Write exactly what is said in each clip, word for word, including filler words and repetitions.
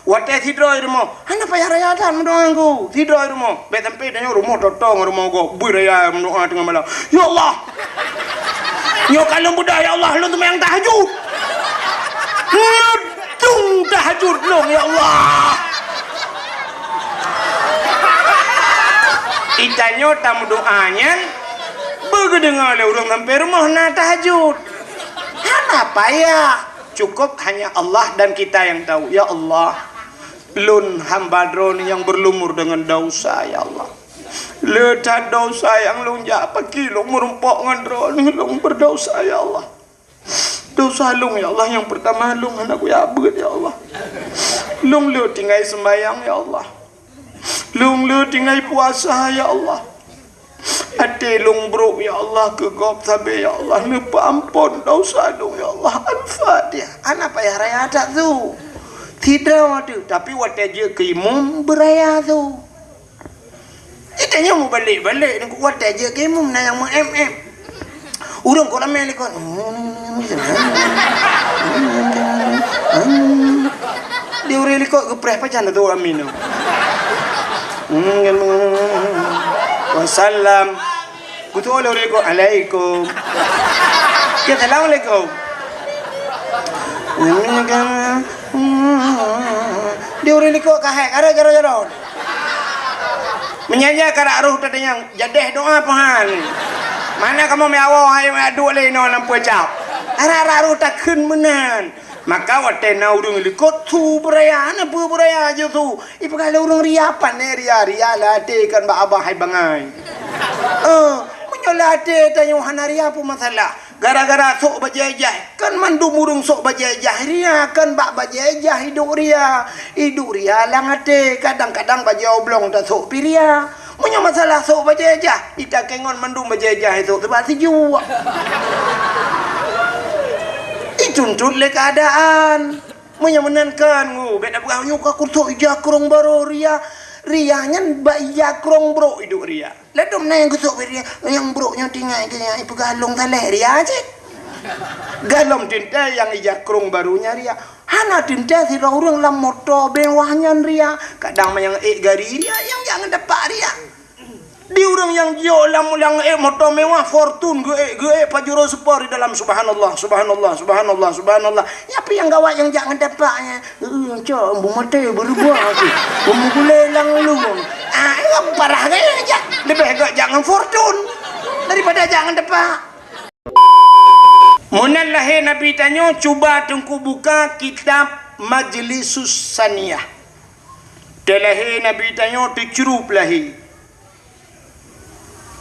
Watèe sidroe rumoh, hana payah raya that meudoa ngon ku. Sidroe rumoh, bèk sampoe tanyoe rumoh toto ngon rumoh gob, beu raya meudoa teungoh malam. "Ya Allah! Nyoe ka lôn beudôh, ya Allah, lôn seumayang tahajud. Nyoe dung tahajud lôn, ya Allah!" Itanyoe tameudoa nyan, beu geudeungoe lé ureueng sampoe rumoh na tahajud. Hana payah. Cukup hanya Allah dan kita yang tahu. Ya Allah, lôn hamba Droeneuh nyang berlumur dengan dosa, ya Allah. Le that dosa nyang lôn jak, pakri lôn meurumpok ngon Droeneuh, lôn berdosa, ya Allah. Dosa lôn, ya Allah, nyang pertama lôn hana kujak beuet, ya Allah. Lôn le tinggai sembahyang, ya Allah. Lôn le tinggai puasa, ya Allah. Até lôn brok, ya Allah, keu gob sabe, ya Allah, neupeuampon dosa lôn, ya Allah. Al-Fatihah. Hana payah raya that su. Sidroe teuh, tapi watèe jeuet keu imum beuraya su. Itanyoe mubalek-balek, watèe jeuet keu imum na nyang meu-em-em. Ureueng kok ramè likot. Di ureueng likot geupreh pajan tu amin. Wasallam. Kutu oleh ureueng likot, "Alaikum." Ya, "Assalamualaikum." Di ureueng likot ka hai, kara jaro-jaro. Meunyan nyan karak roh teudeungoe, jadeh doa pahan. Mana kamoe meuawoe hai meuaduk lé inoe lam peucap. Arak-arak roh takheun meunan. Maka watèe na ureueng likot su beuraya, na peue beuraya jeuet su. Ipeugah lé ureueng ria, pane ria, ria lam até kon bak babah hai bangai. Eh, meunyoe lam até tanyoe hana ria peue masalah. Gara-gara sôk bajèe jai, kan mandum ureueng sôk bajèe jai ria, kan bak bajèe jai iduek ria. Iduek ria lam até, kadang-kadang bajèe oblong tasôk pih ria. Meunyoe masalah sôk bajèe jai, ita keu ngon mandum bajèe jai sôk teuba sijuek. Ituntut lé keuadaan. Meunyoe meunan kan, ngu, bèk tapeugah, "Nyoe ka kusôk ija krông barô ria." Ria nyan bak ija krông brok iduek ria. Ladôm na nyang geusôk bak ria, nyang brok nyoe tinggai keu nyan, ipeugah lôn saleh ria cit. Galom teuntèe nyang ija krông barô nyan ria. Hana teuntèe sidroe ureueng lam moto mewah nyan ria. Kadang manyang ék gari ria, nyang jak ngon tapak ria. Di ureueng nyang jiyok lam, lam ék moto mewah, Fortuner geuék, geuék Pajero Sport di dalam, subhanallah, subhanallah, subhanallah, subhanallah. Nyan pih nyang gawat nyang jak ngon tapak nyan. Eh, cok, beumaté, beureuba tu. Beumugulé lam luwang. Ah, nyan parah gaya jak. Leubeh gèt jak ngon Fortuner daripada jak ngon tapak. Meunan lahé Nabi tanyoe, cuba Teungku buka kitab Majlisus Saniyah. Teulahé Nabi tanyoe teucrup lahé.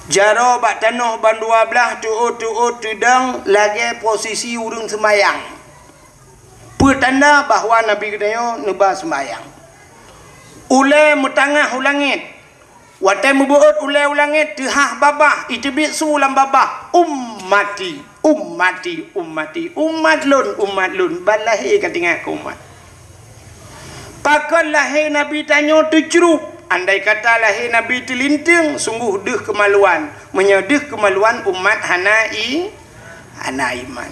Jaroe bak tanoh ban dua blaih, teuôt-teuôt teudong lagèe posisi ureueng seumayang. Peue tanda bahwa Nabi geutanyoe neuba seumayang. Ulèe meutangah u langèt. Watèe meubeuôt ulèe u langèt, teuhah babah, iteubiet su lam babah, "Ummati, ummati, ummati, umat lôn, umat lôn." Ban lahé ka teuingat keu umat. Pakon lahé Nabi tanyoe teucrup? Andai kata lahé Nabi teulinteung, sunggoh deuh keumaluan. Meunyoe deuh keumaluan, umat hana i-, hana iman.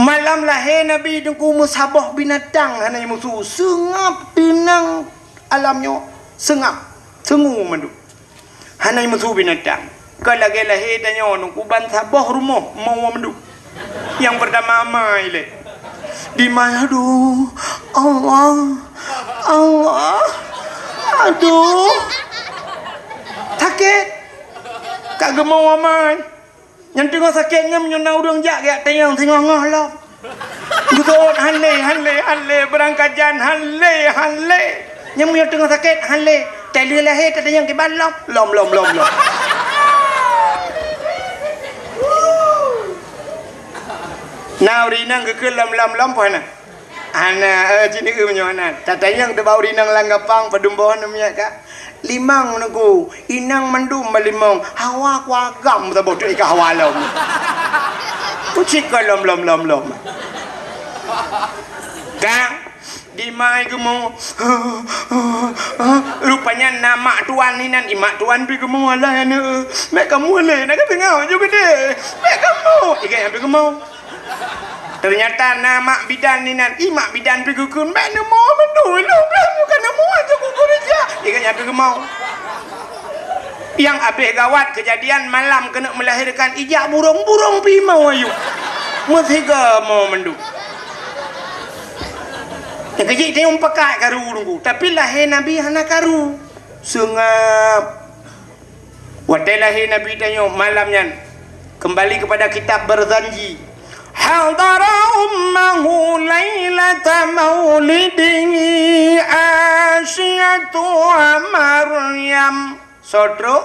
Malam lahé Nabi Teungku meusaboh binatang hana jimusu, seungab teunang alam nyoe, seungab, seungue mandum. Hana jimusu binatang. Ka lagèe lahé tanyoe Teungku ban saboh rumoh meuwoe mandum. Nyang peurtama amai lé. Dimai, aduh, Allah, Allah, aduh. Sakét. Ka geumoe amai. Nyang teungoh sakét nyan meunyoe na ureueng jak geutanyong singoh-ngoh lom. Geuteuôt han lé, han lé, han lé, beurangkat jan han lé, han lé. Nyang meunyoe teungoh sakét han lé, tai lheueh lahé tatanyong kiban lom, lom, lom, lom, lom. Na ureueng inong geukheun lom, lom, lom, peue hana? Hana, eh, jineuk meunyoe hana. Tatanyong teuh bak ureueng inong lam gapang, padum boh aneuk miet ka. Limong Teungku, inong mandum meulimong, hawa kuagam saboh teuk ka hawa lom. Kucik ka lom, lom, lom, lom. Ka, dimai geumoe. Rupanya na mak tuan inan, i mak tuan pih geumoe, alah aneuk. Bèk kamoe lé, na ka teungoh ju geude. Bèk kamoe. Igai nyang pih geumoe. Teunyata na mak bidan inan, i mak bidan pih geukheun, "Bèk neumoe mandum lom, Nyang teurimong. Nyang abéh gawat keujadian malam keuneuk meulahérkan, ijak burông-burông pih mau ayue. Meusiga mo mandum. Nyang keujeuet tanyoe pakat karu Teungku, tapi lahé Nabi hana karu. Seungab. Watée lahé Nabi tanyoe malam nyan, keumbali keupada kitab Barzanji. Hadara ummahu lailata maulidihi Asiyatu wa Maryam. Soe trok?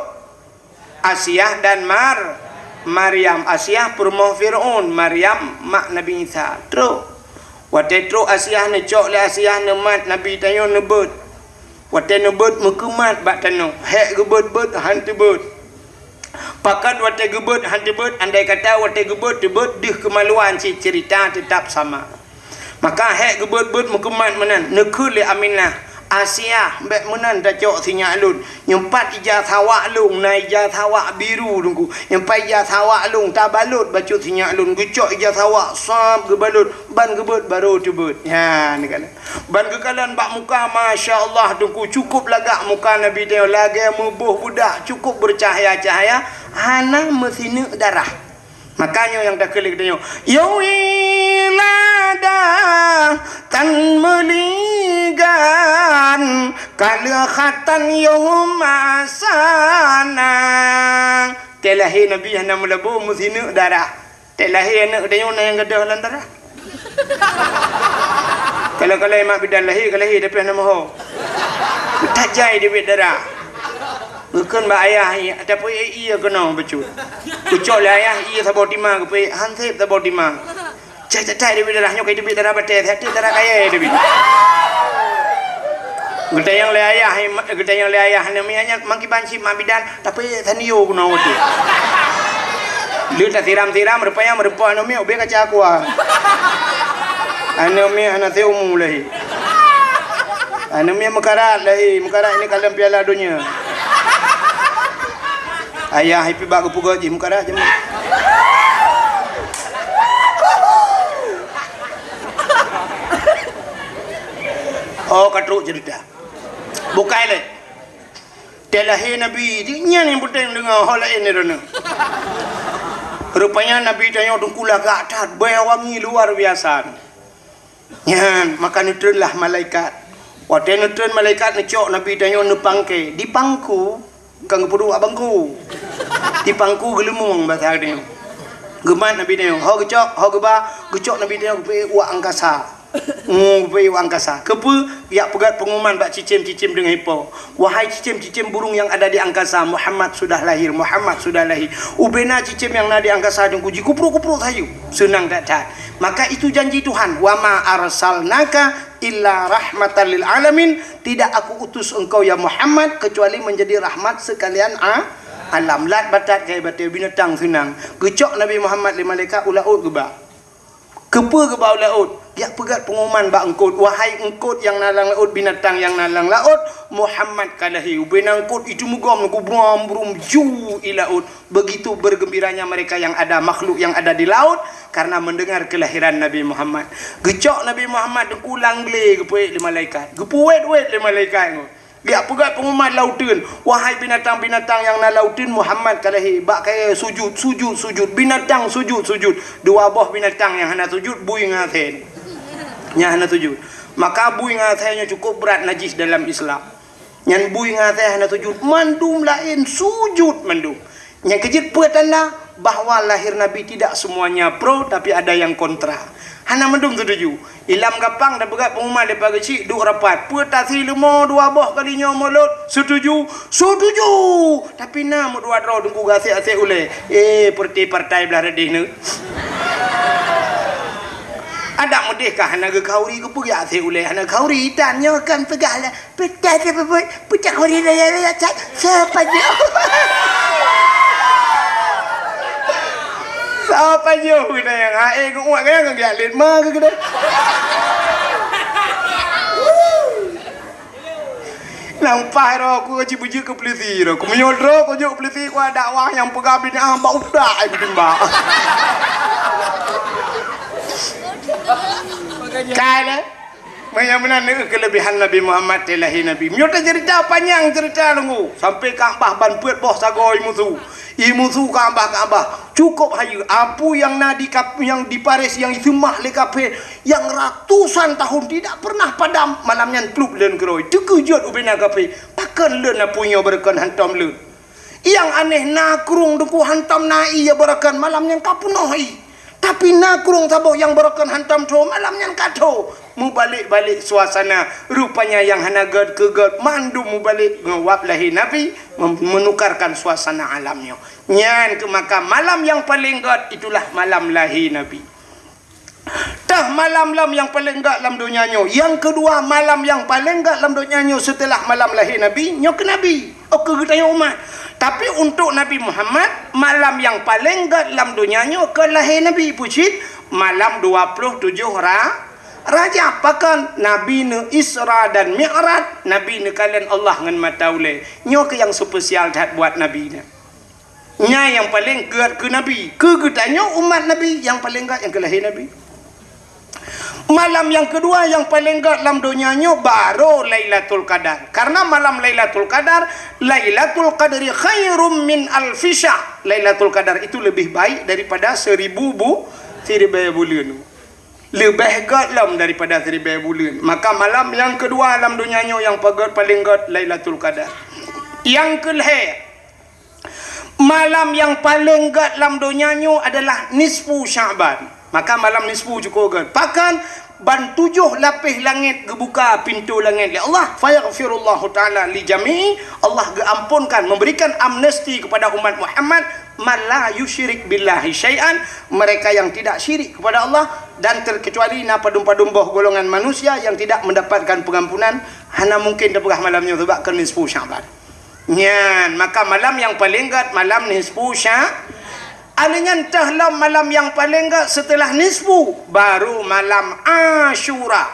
Asiah dan Mar-, Maryam. Asiah peurumoh Fir'aun, Maryam mak Nabi Isa. Trok. Watée trok Asiah, neucok lé Asiah neumat Nabi tanyoe neubeuet. Watée neubeuet meukeumat bak tanoh, hék geubeuet-beuet han teubeuet. Pakon watée geubeuet han teubeuet, andai kata watée geubeuet teubeuet deuh keumaluan cit, ceurita teutap sama. Maka hék geubeuet-beuet meukeumat meunan, neukheun lé Aminah, "Asiah, bék meunan tacok sinyak lôn. Nyoe pat ija sawak lôn, na ija sawak biru Teungku. Nyoe pat ija sawak lôn, tabalot bacut sinyak lôn." Geucok ija sawak, sab geubalot, ban geubeuet barô teubeuet. Nyan, neukalon. Ban geukalon bak muka, masya Allah, Teungku, cukup lagak muka Nabi tanyoe, lagée meuboh beudak, cukup beucahaya-cahaya, hana meusineuk darah. Maka nyoe nyang takheun lé geutanyoe, "Ya wiladah tan meuligan, ka lheueh khatan yoh masana." Teu lahé Nabi hana meulabô meusineuk darah. Teu lahé aneuëk geutanyoe na nyang gadôh lam darah. Kalau-kalau mak bidan lahé, ka lahé tapi hana moho. Tajai deubiet darah. Geukheun bak ayah, "Tapi ié keunoe bacut." Geucok lé ayah ié saboh timang, geupeuék han sép saboh timang. Cai catai deubiet darah nyoe, kai deubiet darah batée, hati darah kayée deubiet. Geutanyong lé ayah, geutanyong lé ayah, "Aneuk miet nyan makiban cit mak bidan, tapi tanio keunoe watée." Lheueh tasiram-siram, rupanya meureumpok aneuk miet ubé kaca aqua. Aneuk miet hana seumu lahé. Aneuk miet meukarat lahé, meukarat ini kalon piala donya. Ayah ipi bak geupeugah jih meukarat jih. Oh, ka trok ceurita. Bukai lé. Teu lahé Nabi, nyan nyang peunteng deungoe, ho laén droeneuh. Rupanya Nabi tanyoe Teungku lagak that, bèe wangi luar biasa. Nyan, maka neutreunlah malaikat. Watèe neutreun malaikat neucok Nabi tanyoe neupangke, dipangku, kon geupeuduek bak bangku. Dipangku geuleumong basa tanyoe. Geumat Nabi tanyoe, ho geucok, ho geuba, geucok Nabi tanyoe geupeuék u angkasa. Ngu, geupeuék u angkasa. Keupeue? Jak peugöt peungumuman bak cicém-cicém deungon ipo. Wahai cicém-cicém burung yang ada di angkasa, Muhammad sudah lahir, Muhammad sudah lahir. Ubena cicém nyang na di angkasa Teungku jikupruek-kupruek sayu. Seunang that-that. Maka itu janji Tuhan, "Wa ma arsalnaka illa rahmatan lil alamin." Tidak Aku utus engkau, ya Muhammad, kecuali menjadi rahmat sekalian a-, alam. Lat batat kai batée binatang seunang. Geucok Nabi Muhammad lé malaikat u laôt geuba. Keupeue geuba u laôt? Jak peugöt peungumuman bak eungkôt, "Wahai eungkôt nyang na lam laôt, binatang nyang na lam laôt, Muhammad ka lahé." Ubena eungkôt itu meugom, geubrôm-brôm ju i laôt. Begitu bergembiranya mereka yang ada, makhluk yang ada di laut, karena mendengar kelahiran Nabi Muhammad. Geucok Nabi Muhammad Teungku lam glé geupeuék lé malaikat. Geupeuwét-wét lé malaikat nyoe. Jak peugöt peungumuman lauteuen, "Wahai binatang-binatang nyang na lauteuen, Muhammad ka lahé." Bak kayèe sujud, sujud, sujud. Binatang sujud, sujud. Dua boh binatang nyang hana sujud, bui ngon asèe. Nyang hana sujud. Maka bui ngon asèe nyoe cukup brat najis dalam Islam. Nyan bui ngon asèe hana sujud. Mandum laén sujud mandum. Nyang keujeuet peue tanda bahwa lahir Nabi tidak semuanya pro, tapi ada yang kontra. Hana mandum setuju. Ilam gapang tapeugöt peungumuman lé pageuchik duek rapat. Peue tasi leumo dua boh kali nyoe mulod? Setuju? Setuju! Tapi na meudua droe Teungku gasek-asek ulèe. Eh, peureuté partai blah reudeh nyoe. Adak meudeh ka hana geukhauri, keupeue gasek ulèe hana khauri? Tan nyoe kan peugah lah. Peucah teupeubuet, peucah kuri raya-raya cat, sepajoh. Sepajoh geutanyoe, hai geuuet geutanyoe, geujak lét ma geuh geutanyoe. Nang paih roh ku cit beujeuet keu peulisi roh. Ku meunyoe droe ku jeuet peulisi ku dakwah nyang peugah binatang bak utak ai beutimbak. Kai lé. Nyang meunan neu keuleubehan Nabi Muhammad teuh lahé Nabi. Meunyoe taceurita panyang ceurita Teungku, sampoe Ka'bah ban peuet boh sagoe imusu. Imusu Ka'bah, Ka'bah. Cukôp hayeue. Apui nyang na di kap-, nyang di Paris nyang iseumah lé kafé, nyang ratusan tahun tidak pernah padam, malam nyan plup lôn keudroe. Teukeujot ubena kafé. Pakon lôn apui nyoe beureukan hantom lôn? Nyang aneh na krueng Teungku hantom na ié beureukan, malam nyan ka peunoh ié. Tapi na krueng saboh nyang beureukan hantom tho, malam nyan ka tho. Mubalek-balek suasana. Rupanya nyang hana gét keu gét, mandum mubalek ngon wab lahé Nabi, mem-, menukarkan suasana alam nyoe. Nyan keuh maka malam nyang paleng gét itulah malam lahé Nabi. Tah malam lom nyang paleng gét lam donya nyoe. Nyang keudua, malam nyang paleng gét lam donya nyoe seuteulah malam lahé Nabi, nyoe keu Nabi. Oh, keu geutanyoe umat. Tapi untuk Nabi Muhammad, malam nyang paleng gét lam donya nyoe keu lahé Nabi. Peue cit? Malam dua ploh tujoh Ra-, Rajab. Pakon? Nabi neu Isra dan Mi'raj, Nabi neukalon Allah ngon mata ulée. Nyoe keuh nyang spesial that buat Nabi nyan. Nyan nyang paleng gét keu Nabi. Keu geutanyoe umat Nabi, nyang paleng gét nyang keu lahé Nabi. Malam nyang keudua nyang paleng gét lam donya nyoe baru Lailatul Qadar. Karena malam Lailatul Qadar, "Lailatul Qadri khairum min alfi syahr." Lailatul Qadar itu lebih baik daripada seribu bu-, siribée buleuen. Leubeh gét lom daripada siribée buleuen. Maka malam nyang keudua lam donya nyoe nyang pagét paleng gét Lailatul Qadar. Nyang keulhée, malam nyang paleng gét lam donya nyoe adalah nisfu Sya'ban. Maka malam nisfu cukôp gét. Pakon? Ban tujoh lapéh langét geubuka pintoe langét lé Allah. Fayaghfirullahu ta'ala li jami'i. Allah geuamponkan, memberikan amnesti kepada umat Muhammad, "Man la yusyrik billahi syai'an," mereka yang tidak syirik kepada Allah, dan terkecuali na padum-padum boh golongan manusia yang tidak mendapatkan pengampunan, hana mungkin teupeugah malam nyoe sebab keu nisfu Sya'ban. Nyan, maka malam nyang paleng gét malam nisfu Sya-, alheuh nyan teuh lom malam nyang paleng gét seuteulah nisfu, baru malam Asyura.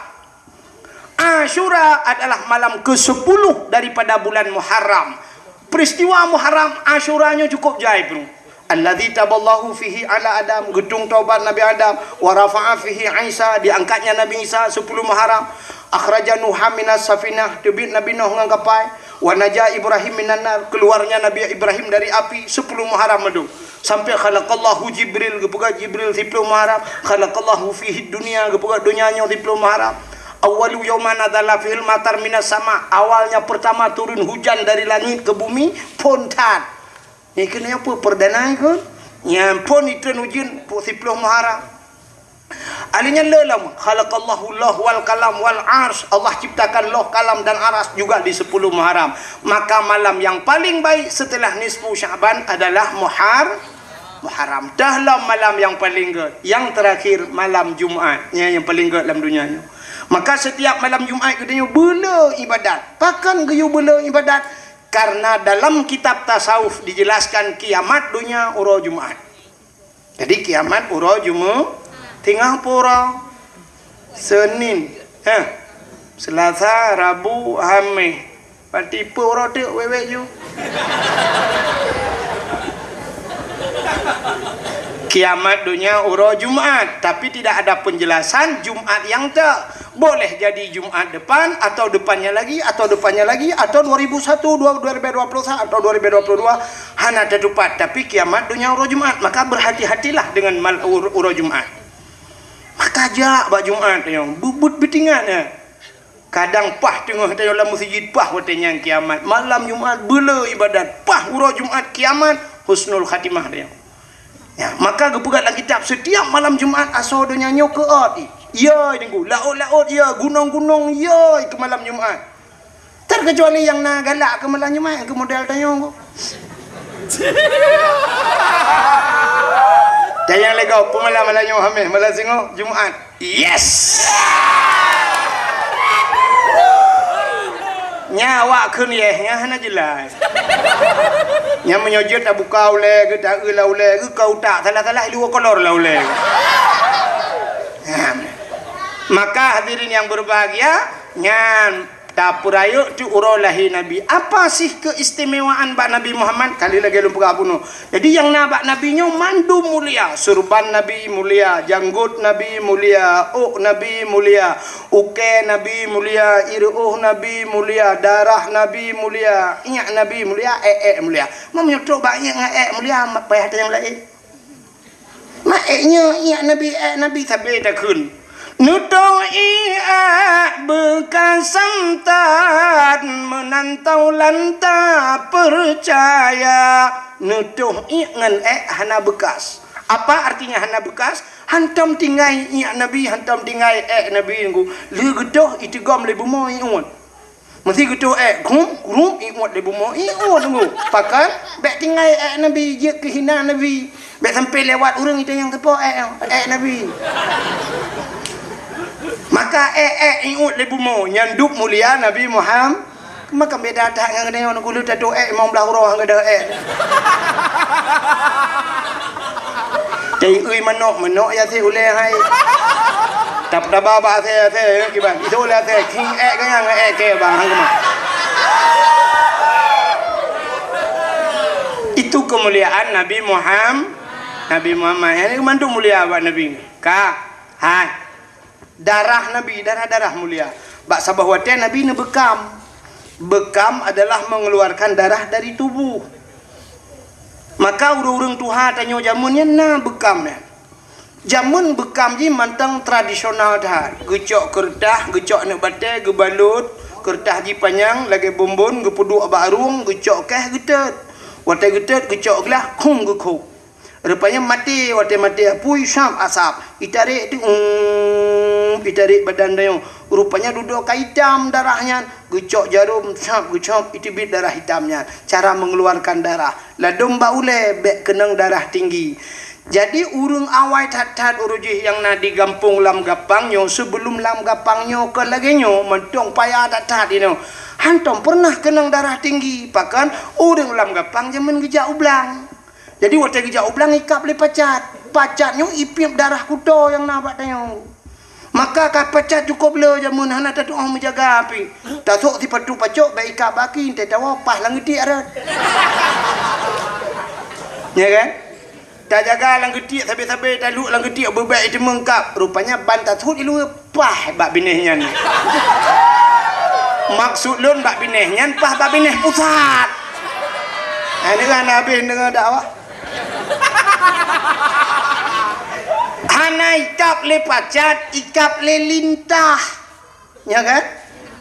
Asyura adalah malam kesepuluh daripada bulan Muharram. Peristiwa Muharram Asyura nyoe cukup jai peunoh. Alladzi taballahu fihi ala Adam, geutung taubat Nabi Adam, wa rafa'a fihi Isa, diangkatnya Nabi Isa sepuluh Muharram, akhraja Nuha minas safinah, teubiet Nabi Nuh ngon kapai, wa naja Ibrahim minan nar, keluarnya Nabi Ibrahim dari api, sepuluh Muharram mandum. Sampai khalaqallahu Jibril, geupeugah Jibril siploh Muharram, khalaqallahu fihi dunya, geupeugah donya nyoe siploh Muharram. Awwalu yauman nazala fihil matar minas sama, awalnya pertama turun hujan dari langit ke bumi, phon that. Nyan keuh nyan peue perdana keuh? Nyan phon itreun ujeuen siploh Muharram. Alheuh nyan le lom, khalaqallahu lauh wal qalam wal arsy, Allah ciptakan lauh, kalam dan aras juga di sepuluh Muharram. Maka malam yang paling baik setelah nisfu Sya'ban adalah Muhar-, Muharram. Teuh lom malam yang paling gét, yang terakhir malam Jumaat. Nyan yang paling gét lam donya nyoe. Maka setiap malam Jumaat geutanyoe beule ibadat. Pakon geuyue beule ibadat? Karena dalam kitab tasawuf dijelaskan kiamat donya uroe Jumaat. Jadi kiamat uroe Jumaat, teungoh pue uroe? Senin, ha, Selasa, Rabu, Hameh. Berarti pue uroe teuk wék-wék ju? Kiamat donya uroe Jumaat, tapi tidak ada penjelasan Jumaat nyang teuk. Boleh jadi Jumaat depan, atau depannya lagi, atau depannya lagi, atau dua ribu satu, dua, dua ribu dua puluh satu, atau dua ribu dua puluh dua, hana teutupat. Tapi kiamat donya uroe Jumaat, maka berhati-hatilah dengan mal-, ur-, uroe Jumaat. Maka jak bak Jumaat nyoe, beubuet beutingat nyan. Kadang paih teungoh tanyoe lam meuseujid, paih watée nyan kiamat. Malam Jumaat beule ibadat, paih uroe Jumaat kiamat, husnul khatimah tanyoe. Ya, maka geupeugah lam kitab, setiap malam Jumaat asoe donya nyoe keuôt. Ya, Teungku, laôt-laôt ya, gunong-gunong ya keu malam Jumaat. Terkecuali nyang na galak keu malam Jumaat, keu model tanyoe. Dan nyang lego, peumalam malam nyoe Hameh, malam singoh Jumaat. Yes! Nya awak kheun yes, nya hana jelas. Nya meunyoe jeuet tabuka ulée geuh, taeu lam ulée geuh, ka utak salah-salah, i luwa kolor lam ulée geuh. Nah, maka hadirin yang berbahagia, nyan Tapeurayeuk teuk uroe lahé Nabi. Apa sih keistimewaan bak Nabi Muhammad? Kali lagée lôn peugah bunoe. Jadi nyang na bak Nabi nyoe mandum mulia. Surban Nabi mulia, janggot Nabi mulia, ôk Nabi mulia, ukée Nabi mulia, ireuôh Nabi mulia, darah Nabi mulia, iék Nabi mulia, ék-ék mulia. Meunyoe trok bak iék ngon ék mulia, payah tanyong laén. Mak ék nyoe, iék Nabi, ék Nabi sabe takheun. Neutôh iék beukas santat, meunan taulan tapeucaya. Neutôh iék ngon ék hana beukas. Apa artinya hana beukas? Hantom tinggai iék Nabi, hantom tinggai ék Nabi nunggu. Lheueh geutôh iteugom lé bumoe ié uet. Meusé geutôh ék, grum, grum, ié uet lé bumoe, ié uet nunggu. Pakon, bék tinggai ék Nabi, jeuet keu hina Nabi. Bék sampoe lewat ureuëng itanyong sapo ék, ék Nabi. Maka ék, ék, ié uet lé bumoe, nyan dub mulia Nabi Muhammad. Maka beda that ngon geutanyoe nunggu lheueh tatôh ék, limong blaih uroe ngon geutanyoe ék. Teuiui manok, manok ya si ulée hai. Tap-, taba bak asée-asée, ya, kiban. Itu ulée asée, king ék ganyang, ék ke bang, hang keumah. Itu kemuliaan Nabi Muhammad. Nabi Muhammad. Ini mandum mulia bak Nabi. Ka. Hai. Darah Nabi, darah-darah mulia. Bak saboh watée Nabi neubeukam. Beukam adalah mengeluarkan darah dari tubuh. Maka ureuëng-ureuëng tuha tanyoe jameun nyan na beukam nyan. Jameun beukam jih mantong tradisional that. Geucok keureutah, geucok aneuk batée, geubalot, keureutah jih panyang lagée bonbon, geupeuduek bak arueng, geucok keh geutet. Watée geutet, geucok glah, khum geukhôb. Rupanya maté, watée maté apui, sab asab. Itarek tu, um, itarek badan tanyoe. Rupanya dudoe ka itam darah nyan. Geucok jarom, sab, geucok, iteubiet darah itam nyan. Cara mengeluarkan darah. Ladom bak ulée bék keunong darah tinggi. Jadi, ureuëng awai that-that uroe jih nyang na di gampông Lam Gapang nyoe, sebelum Lam Gapang nyoe kon lagée nyoe, mantong paya that-that inoe. Hantom pernah keunong darah tinggi, pakon ureuëng Lam Gapang jameun geujak u blang. Jadi, watée geujak u blang ikab lé pacat. Pacat nyoe ipiep darah kuto nyang na bak tanyoe. Maka ka pacat cukôp le jameun hana tatuoh meujaga pi. Tasok sipatu pacok bék ikab baki, teuh tawoe paih lam geutiek rot. Ya kan? Tajaga lam geutiek sabe-sabe, taluek lam geutiek beubék iteumeuengkab. Rupanya ban tasut iluweue paih bak binéh nyan. Maksud lôn bak binéh nyan paih bak binéh pusat. Hai, deungon habéh deungon dakwah. Hana ikab lé pacat, ikab lé lintah. Ya kan?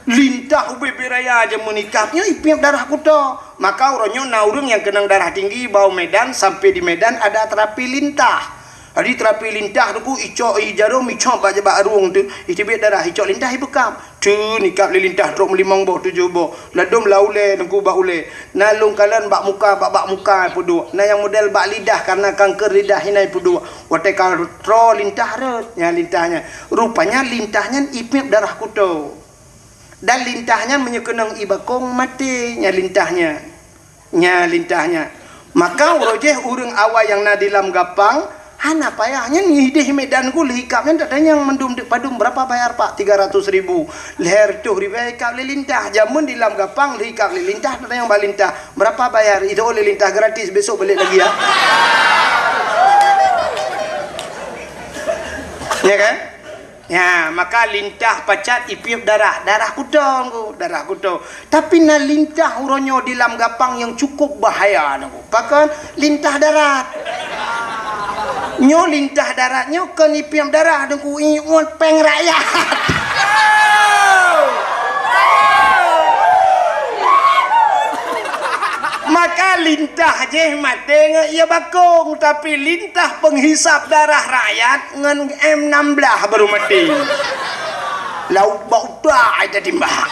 Lintah ubé-bé raya jameun ikab nyoe ipiep darah kuto. Maka uroe nyoe na ureuëng nyang keunong darah tinggi bak u Medan, sampai di Medan ada terapi lintah. Jadi terapi lintah tu ku icok i jarom, icok bak, bak arueng tu, iteubiet darah, icok lintah ibeukam. Teun ikab lé lintah trok meulimong boh, tujoh boh. Ladom lam ulée, teungku bak ulée. Na lôn kalon bak muka, bak, bak muka peuduek. Na nyang model bak lidah, karena kanker lidah hina peuduek. Watée ka troe lintah rot, nyan lintah nyan. Rupanya lintah nyan ipiep darah kuto. Dan lintah nyan meunyoe keunong ibakong maté, nyan lintah nyan. Nyan lintah nyan. Maka uroe jih ureuëng awai nyang na di Lam Gapang, hana payah nyan ideh Medan ku lheueh ikab nyan tatanyong mandum deuk padum, "Berapa bayar, Pak?" "Tiga ratus ribu." Lhée reutôh ribée ikab lé lintah. Jameun di Lam Gapang lheueh ikab lé lintah, tatanyong bak lintah, "Berapa bayar?" Itu oleh lintah gratis, besok balik lagi ya. Ya kan? Ya, maka lintah pacat ipiep darah, darah kuto nunggu, darah kuto. Tapi na lintah uroe nyoe di Lam Gapang nyang cukup bahaya nunggu. Pakon? Lintah darat. Nyoe lintah darat nyoe kon ipiep darah nunggu, ié uet péng rakyat. Maka lintah jih maté ngon ié bakong, tapi lintah penghisap darah rakyat ngon M enam belas baru maté. Lauk bak utak ai tatimbak.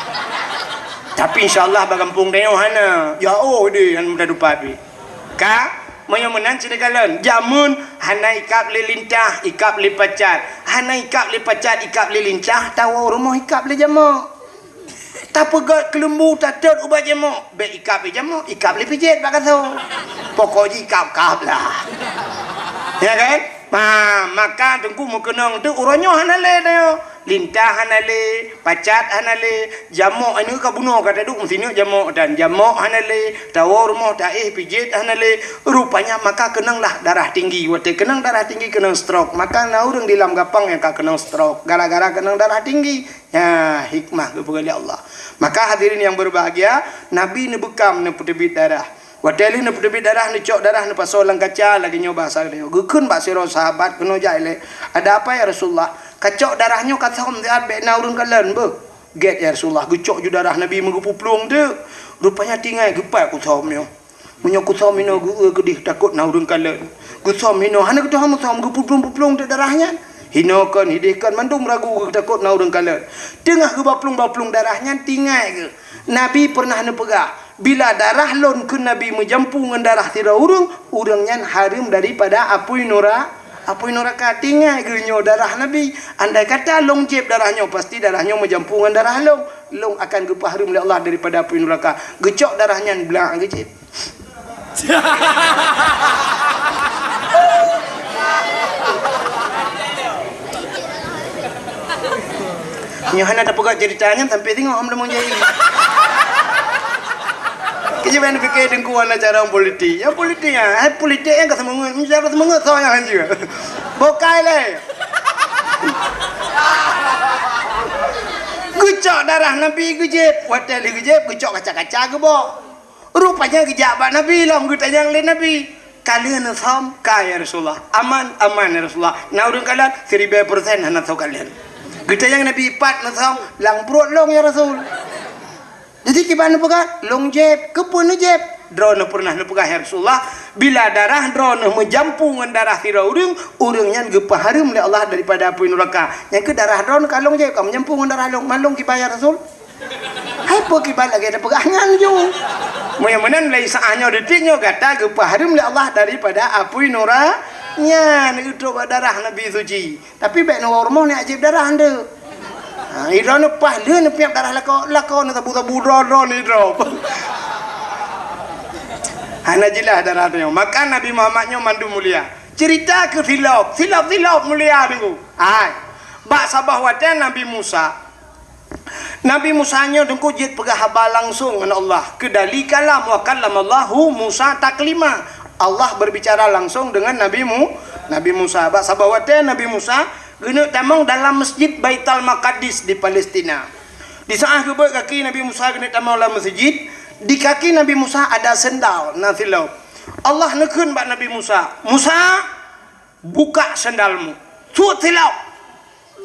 Tapi insya Allah bak gampông tanyoe hana. Ya oh deh, hana mudah dupat pi. Ka, meunyoe meunan sini kalon, jameun hana ikab lé lintah, ikab lé pacat. Hana ikab lé pacat, ikab lé lintah, tawoe rumoh ikab lé jamok. Tapeugét keuleumbu, tatot ubat jamok, bék ikab lé jamok, ikab lé pijet bak gasoe. Pokok jih ikab-kab lah. Ya kan? Ha, maka teungku meukeunong tu uroe nyoe hana lé nyoe. Lintah hana lé, pacat hana lé, jamok aneuk ka bunoe ka taduek meusineuk jamok dan jamok hana lé, tawoe rumoh taéh pijet hana lé. Rupanya maka keunonglah darah tinggi. Watée keunong darah tinggi keunong stroke. Maka na ureuëng di lam gapang nyang ka keunong stroke gara-gara keunong darah tinggi. Ya, hikmah geupeugah lé Allah. Maka hadirin yang berbahagia, Nabi neubekam neupeuteubiet darah. Watée lheueh neupeuteubiet darah, neucok darah neupasoe lam kaca lagée nyoe bahasa geutanyoe. Geukheun bak sidroe sahabat keunoe jak ilée, "Ada apa ya Rasulullah? Kacok darah nyoe kasöm siat bék na ureuëng kalon beuh." "Gét ya Rasulullah, geucok ju darah Nabi meugeupuplueng teuk. Rupanya tinggai geupat kusöm nyoe. Meunyoe kusöm inoe geu-eu keudeh takot na ureuëng kalon. Geusöm inoe hana geutuha meusöm geupuplueng-puplueng teuk darah nyan. Hinoe kon hideh kon mandum ragu geutakot na ureuëng kalon. Teungoh geubaplueng-baplueng darah nyan tinggai geuh." Nabi pernah neupeugah, "Bila darah lôn keu Nabi meujampu ngon darah sidroe ureuëng, ureuëng nyan hareuem daripada apui nura-, apui nuraka." Tinggai geuh nyoe darah Nabi. Andai kata lôn jieb darah nyoe, pasti darah nyoe meujampu ngon darah lôn. Lôn akan geupeuhareuem lé Allah daripada apui nuraka. Geucok darah nyan blah geujieb. Nyoe hana tapeugah cerita nyan sampai singoh hom lemong jai. Keujiban fikir dengku hana cara politik. Ya politik ya, hai politik yang ka semangat, cara semangat so yang hanjeuet. Bokai lé. Geucok darah Nabi geujieb, watée lheueh geujieb geucok kaca-kaca geubok. Rupanya geujak bak Nabi lom geutanyong lé Nabi, "Ka lheueh neusöm?" "Ka ya Rasulullah." "Aman?" "Aman ya Rasulullah." "Na ureuëng kalon?" "Siribée persen hana soe kalon." Geutanyong Nabi, "Pat neusöm?" "Lam pruet lôn ya Rasul." Jadi kiban neupeugah, "Lôn jieb." "Keupeue neujieb?" "Droeneuh pernah neupeugah ya Rasulullah, bila darah droeneuh meujampu ngon darah sidroe ureuëng, ureuëng nyan geupeuhareuem lé Allah daripada apui nuraka. Nyang keuh darah droeneuh ka lôn jieb, ka meujampu ngon darah lôn. Man lôn kiban ya Rasul?" Hai peue kiban lagée tapeugah nyan ju. Meunyoe meunan lé saah nyoe detik nyoe gata geupeuhareuem lé Allah daripada apui nura nyan, geutrok bak darah Nabi suci. Tapi bék neuwoe rumoh neujieb darah ndeuk. Ha, idroe neupaih lheueh neupiep darah lakoe, lakoe neusabu-sabu droe-droe nidroe. Hana jeulaih darah nyoe. Maka Nabi Muhammad nyoe mandum mulia. Cerita keu silop, silop-silop mulia nunggu. Hai. Bak saboh watée Nabi Musa, Nabi Musa nyoe teungku jeuet peugah haba langsong ngon Allah. Keudali kalam, wa kallamallahu Musa taklima. Allah berbicara langsung dengan Nabi Mu-, Nabi Musa. Bak saboh watée Nabi Musa geuneuk tamong dalam Masjid Baitul Maqdis di Palestina. Di saat geubeuet gaki Nabi Musa geuneuk tamong lam masjid, di kaki Nabi Musa ada sendal na silop. Allah neukheun bak Nabi Musa, "Musa, buka sendalmu. Suet silop.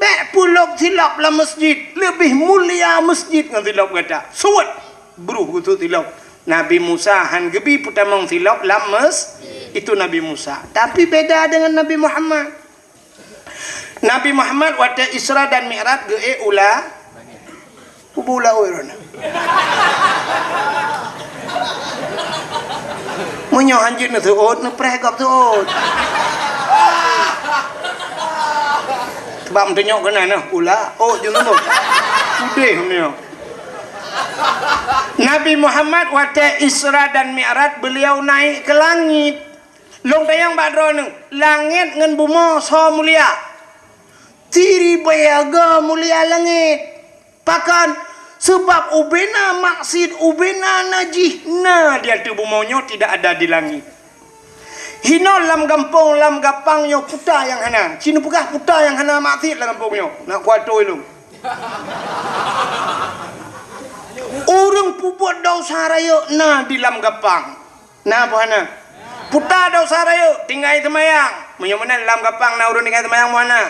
Bék pulop silop lam masjid. Leubeh mulia masjid ngon silop gata. Suet." Bruh geusuet silop. Nabi Musa han geubi peutamong silop lam mes-, itu Nabi Musa. Tapi beda dengan Nabi Muhammad. Nabi Muhammad watée Isra dan Mi'raj geuék u la-, kubu laôt droeneuh. Meunyoe hanjeuet neuseuôt, neupreh gob seuôt. Sebab meutunyok keunan nyoe, u laôt jeuet nyoe. Udeh meunyoe. Nabi Muhammad watée Isra dan Mi'raj beliau naik ke langit. Lôn tanyong bak droeneuh, langét ngon bumoe soe mulia? Siribée go mulia langét. Pakon? Sabab ubena maksiet, ubena najih na di ateueh bumoe nyoe, tidak ada di langét. Hinoe lam gampông, lam gapang nyoe puta nyang hana. Ci neupeugah puta nyang hana maksiet lam gampông nyoe. Na kuatôi lôn. Ureuëng peubuet desya rayeuk na di lam gapang. Na apa hana? Puta desya rayeuk, tinggai seumayang. Meunyoe meunan lam gapang na ureuëng tinggai seumayang, meuhana?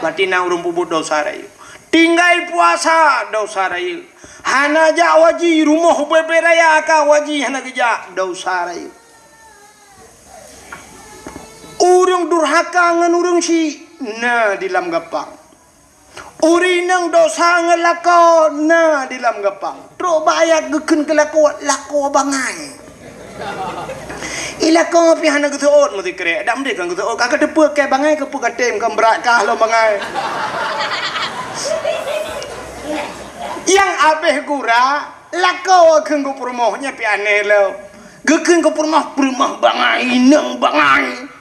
Berarti na ureuëng peubuet desya rayeuk. Tinggai puasa, desya rayeuk. Hana jak haji, rumoh ubé-bé raya ka haji hana geujak, desya rayeuk. Ureuëng durhaka ngon ureuëng syik na di lam gapang. Ureuëng inong desya ngon lakoe na di lam gapang. Trok bak ayat geukheun keu lakoe, lakoe bangai. I lakoe pih hana geuseuôt meusikrek. Dak meudeh kan geuseuôt, ka kateupeue keu bangai, keu peue katem kan brat kah lom bangai. Nyang abéh gura, lakoe kheun geupeurumoh nyan pih aneh lom. Geukheun geupeurumoh, peurumoh bangai, inong bangai.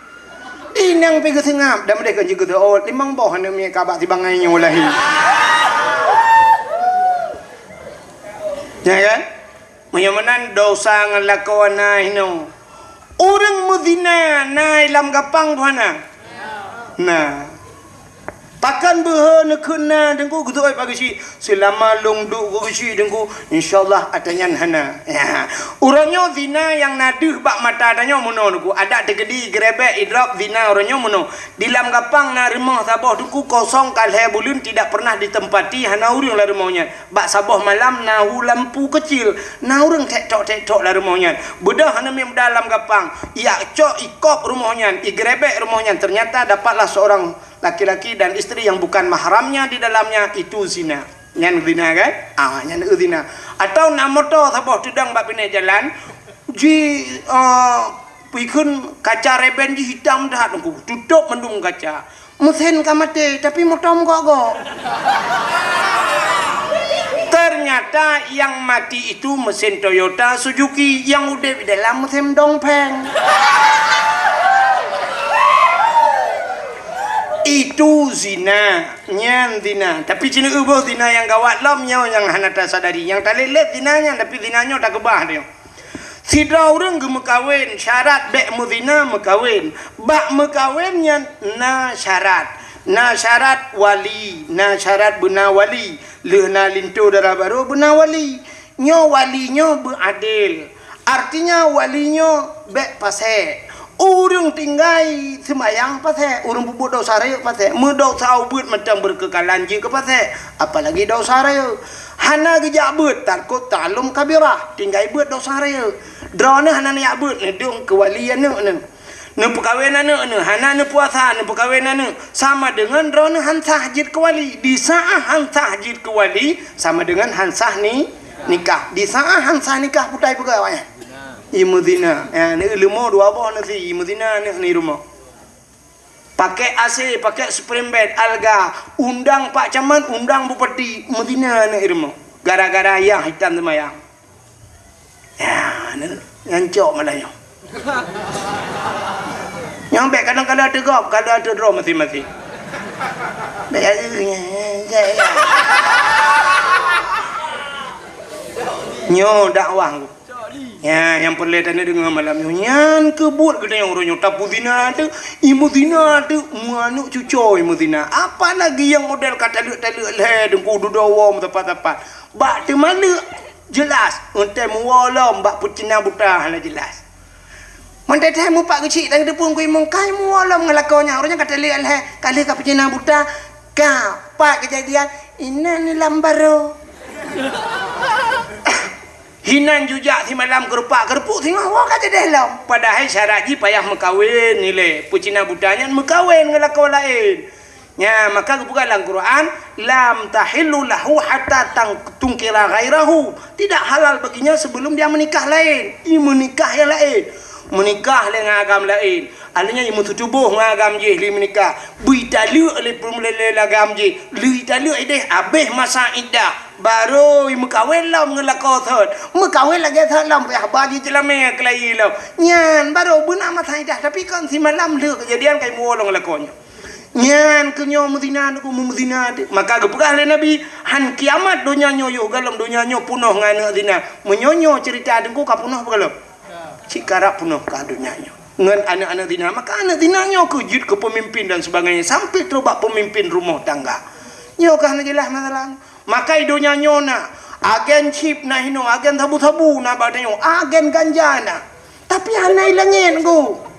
Inong pih geuseungab, dan meudeh kon jeuet geuseut, oh, limong boh aneuk miet ka bak sibangai nyoe lahé. Ya kan? Meunyoe meunan dosa ngon lakoe na hinoe. Ureuëng meuzina na lam gapang tuha na? Na. Pakon beuhe neukheun na Teungku, geutu'oh bak geuchik? Seulama lôn duek keu geuchik Teungku, insya Allah ata nyan hana. Ya. Uroe nyoe zina nyang na deuh bak mata tanyoe meunoe Teungku. Adak teukeudi, geurebek, idrop, zina uroe nyoe meunoe. Di lam gapang na rumoh saboh Teungku kosong ka lhée buleuen tidak pernah ditempati, hana ureuëng lam rumoh nyan. Bak saboh malam na hu lampu keucil, na ureuëng tek tok-tek tok lam rumoh nyan. Beudôh aneuk miet muda lam gapang, ijak cok, ikop rumoh nyan, igeurebek rumoh nyan, ternyata dapatlah seorang laki-laki dan istri yang bukan mahramnya di dalamnya, itu zina. Nyan zina kan? Ah, nyan zina. Atau na moto saboh teudong bak binéh jalan, ji, ah, peue kheun kaca reben jih hitam that Teungku, tutôp mandum kaca. Mesin ka maté, tapi moto meugok-gok. Ternyata yang mati itu mesin Toyota Suzuki, yang udeb di dalam mesin Dongfeng. Itu zina, nyan zina. Tapi ci neueu boh zina nyang gawat lom nyoe nyang hana tasadari. Nyang talét-lét zina nyan, tapi zina nyoe takeubah nyoe. Sidroe ureuëng geumeukawen, syarat bék meuzina meukawen. Bak meukawen nyan na syarat. Na syarat wali, na syarat beuna wali. Lheueh na linto dara barô beuna wali. Nyoe wali nyoe beuadil. Artinya wali nyoe bék pasék. Ureuëng tinggai seumayang pasék, ureuëng peubuet desya rayeuk pasék, meudosa ubeuet mantong beureukeukalahan jeuet keu pasék, apalagi desya rayeuk. Hana geujak beuet, tarkut ta'allum kabirah, tinggai beuet desya rayeuk. Droeneuh hana neujak beuet, neudong keu wali aneuk neuh. Neupeukawen aneuk neuh, hana neupuasa, neupeukawen aneuk, sama deungon droeneuh han sah jeuet keu wali. Di saát han sah jeuet keu wali, sama deungon han sah ni, nikah. Di saát han sah nikah, putai peugah awaknyan. Imeuzina. Ya, neueu leumo dua boh nasi, imeuzina aneuk ni rumoh. Pakai A C, pakai spring bed, alga, undang Pak Camat, undang Bupati, meuzina aneuk rumoh. Gara-gara yah hitam seumayang. Ya, ni, nyan cok malah nyoe. Nyang bék kadang-kadang teugop, kadang teudroe maséng-maséng. Bék, nyoe dakwah. Ya, nyang peureulée taneuk deungoe malam nyoe. Nyan keuh buet geutanyoe uroe nyoe, tapuzina teuk, imeuzina teuk, meuaneuk cucoe imeuzina. Apalagi nyang model ka taleuek-taleuek lhée, deungku dudoe woe meusapat-sapat. Bak teumaleuek, jeulaih, eunteuk meuwoe lom bak peucina buta hana jeulaih. Meuntée-tée mupat geuchik dan geuteupeue keu imong kai meuwoe lom ngon lakoe nyan, uroe nyan ka taleuek lhée, ka lheueh ka peucina buta, ka, pat keujadian, inan lam barô. Hinan jujak simalam keurupak-keurupuek singoh woe ka jadeh lom. Padahai syarat jih payah meukawen ilée, peucina buta nyan meukawen ngon lakoe laén. Nya, maka geupeugah lam Quran, "Lam tahillu lahu hatta tang-, tunkira ghairahu." Tidak halal baginya sebelum dia menikah lain. I meunikah nyang laén. Meunikah lé ngon agam laén. Artinya i meututuboh ngon agam jih lé meunikah. Beu italeuek lé peureulée lé agam jih. Lé italeuek ideh abéh masa iddah. Barô i meukawen lom ngon lakoe thot. Meukawen lagée thot lom payah ba jih jeulamé keulayi lom. Nyan barô beuna masa iddah. Tapi kon simalam lheueh keujadian kai muwoe lom ngon lakoe nyoe. Nyan keuh nyoe meuzina, neuk meuzina teuh. Maka geupeugah lé Nabi, "Han kiamat donya nyoe yoh galom donya nyoe punoh ngon aneuk zina." Meunyoe nyoe ceurita Teungku ka punoh beugalom. Cit karab punoh ka donya nyoe. Ngon aneuk-aneuk zina, maka aneuk zina nyoe keuh jeuet keu peumimpin dan sebagainya, sampai trok bak peumimpin rumoh tangga. Nyoe keuh hana jeulaih masalah. Maka i donya nyoe na agen chip na hinoe, agen sabu-sabu na bak tanyoe, agen ganja na. Tapi hana i langét, Teungku.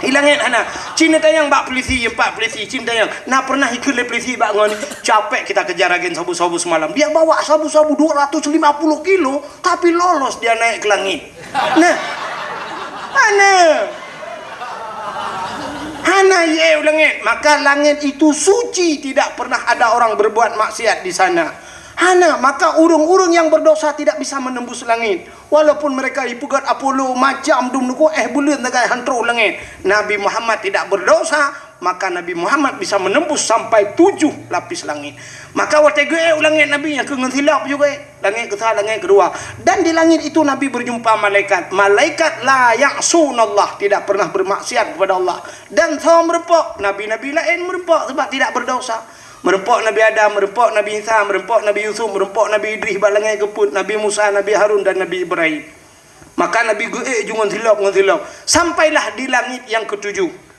I langét hana. Cit neutanyong bak polisi, empat polisi, cit neutanyong. Na pernah ikheun lé polisi bak ngon, "Capek kita kejar agen sabu-sabu semalam. Dia bawa sabu-sabu dua ratus lima puluh kilo, tapi lolos dia naik ke langit." Nah. Hana. Hana ié u langét. Maka langét itu suci, tidak pernah ada orang berbuat maksiat di sana. Hana, maka ureuëng-ureuëng nyang berdosa tidak bisa menembus langit. Walaupun mereka ipeugét Apollo macam dum nuku, eh, buleuen sagai han troh langét. Nabi Muhammad tidak berdosa, Maka Nabi Muhammad bisa menembus sampai tujuh lapis langit. Maka watée geuék u langét Nabi nyang keu ngon silop juga, langét keusa, langét keudua. Dan di langit itu Nabi berjumpa malaikat. Malaikat la ya'sunallah, tidak pernah bermaksiat kepada Allah. Dan soe meureumpok, nabi-nabi laén meureumpok sebab tidak berdosa. Meureumpok Nabi Adam, meureumpok Nabi Isa, meureumpok Nabi Yusuf, meureumpok Nabi Idris bak langét keu peuet, Nabi Musa, Nabi Harun, dan Nabi Ibrahim. Maka Nabi geuék ju ngon silop, ngon silop. Sampailah di langit yang ketujuh.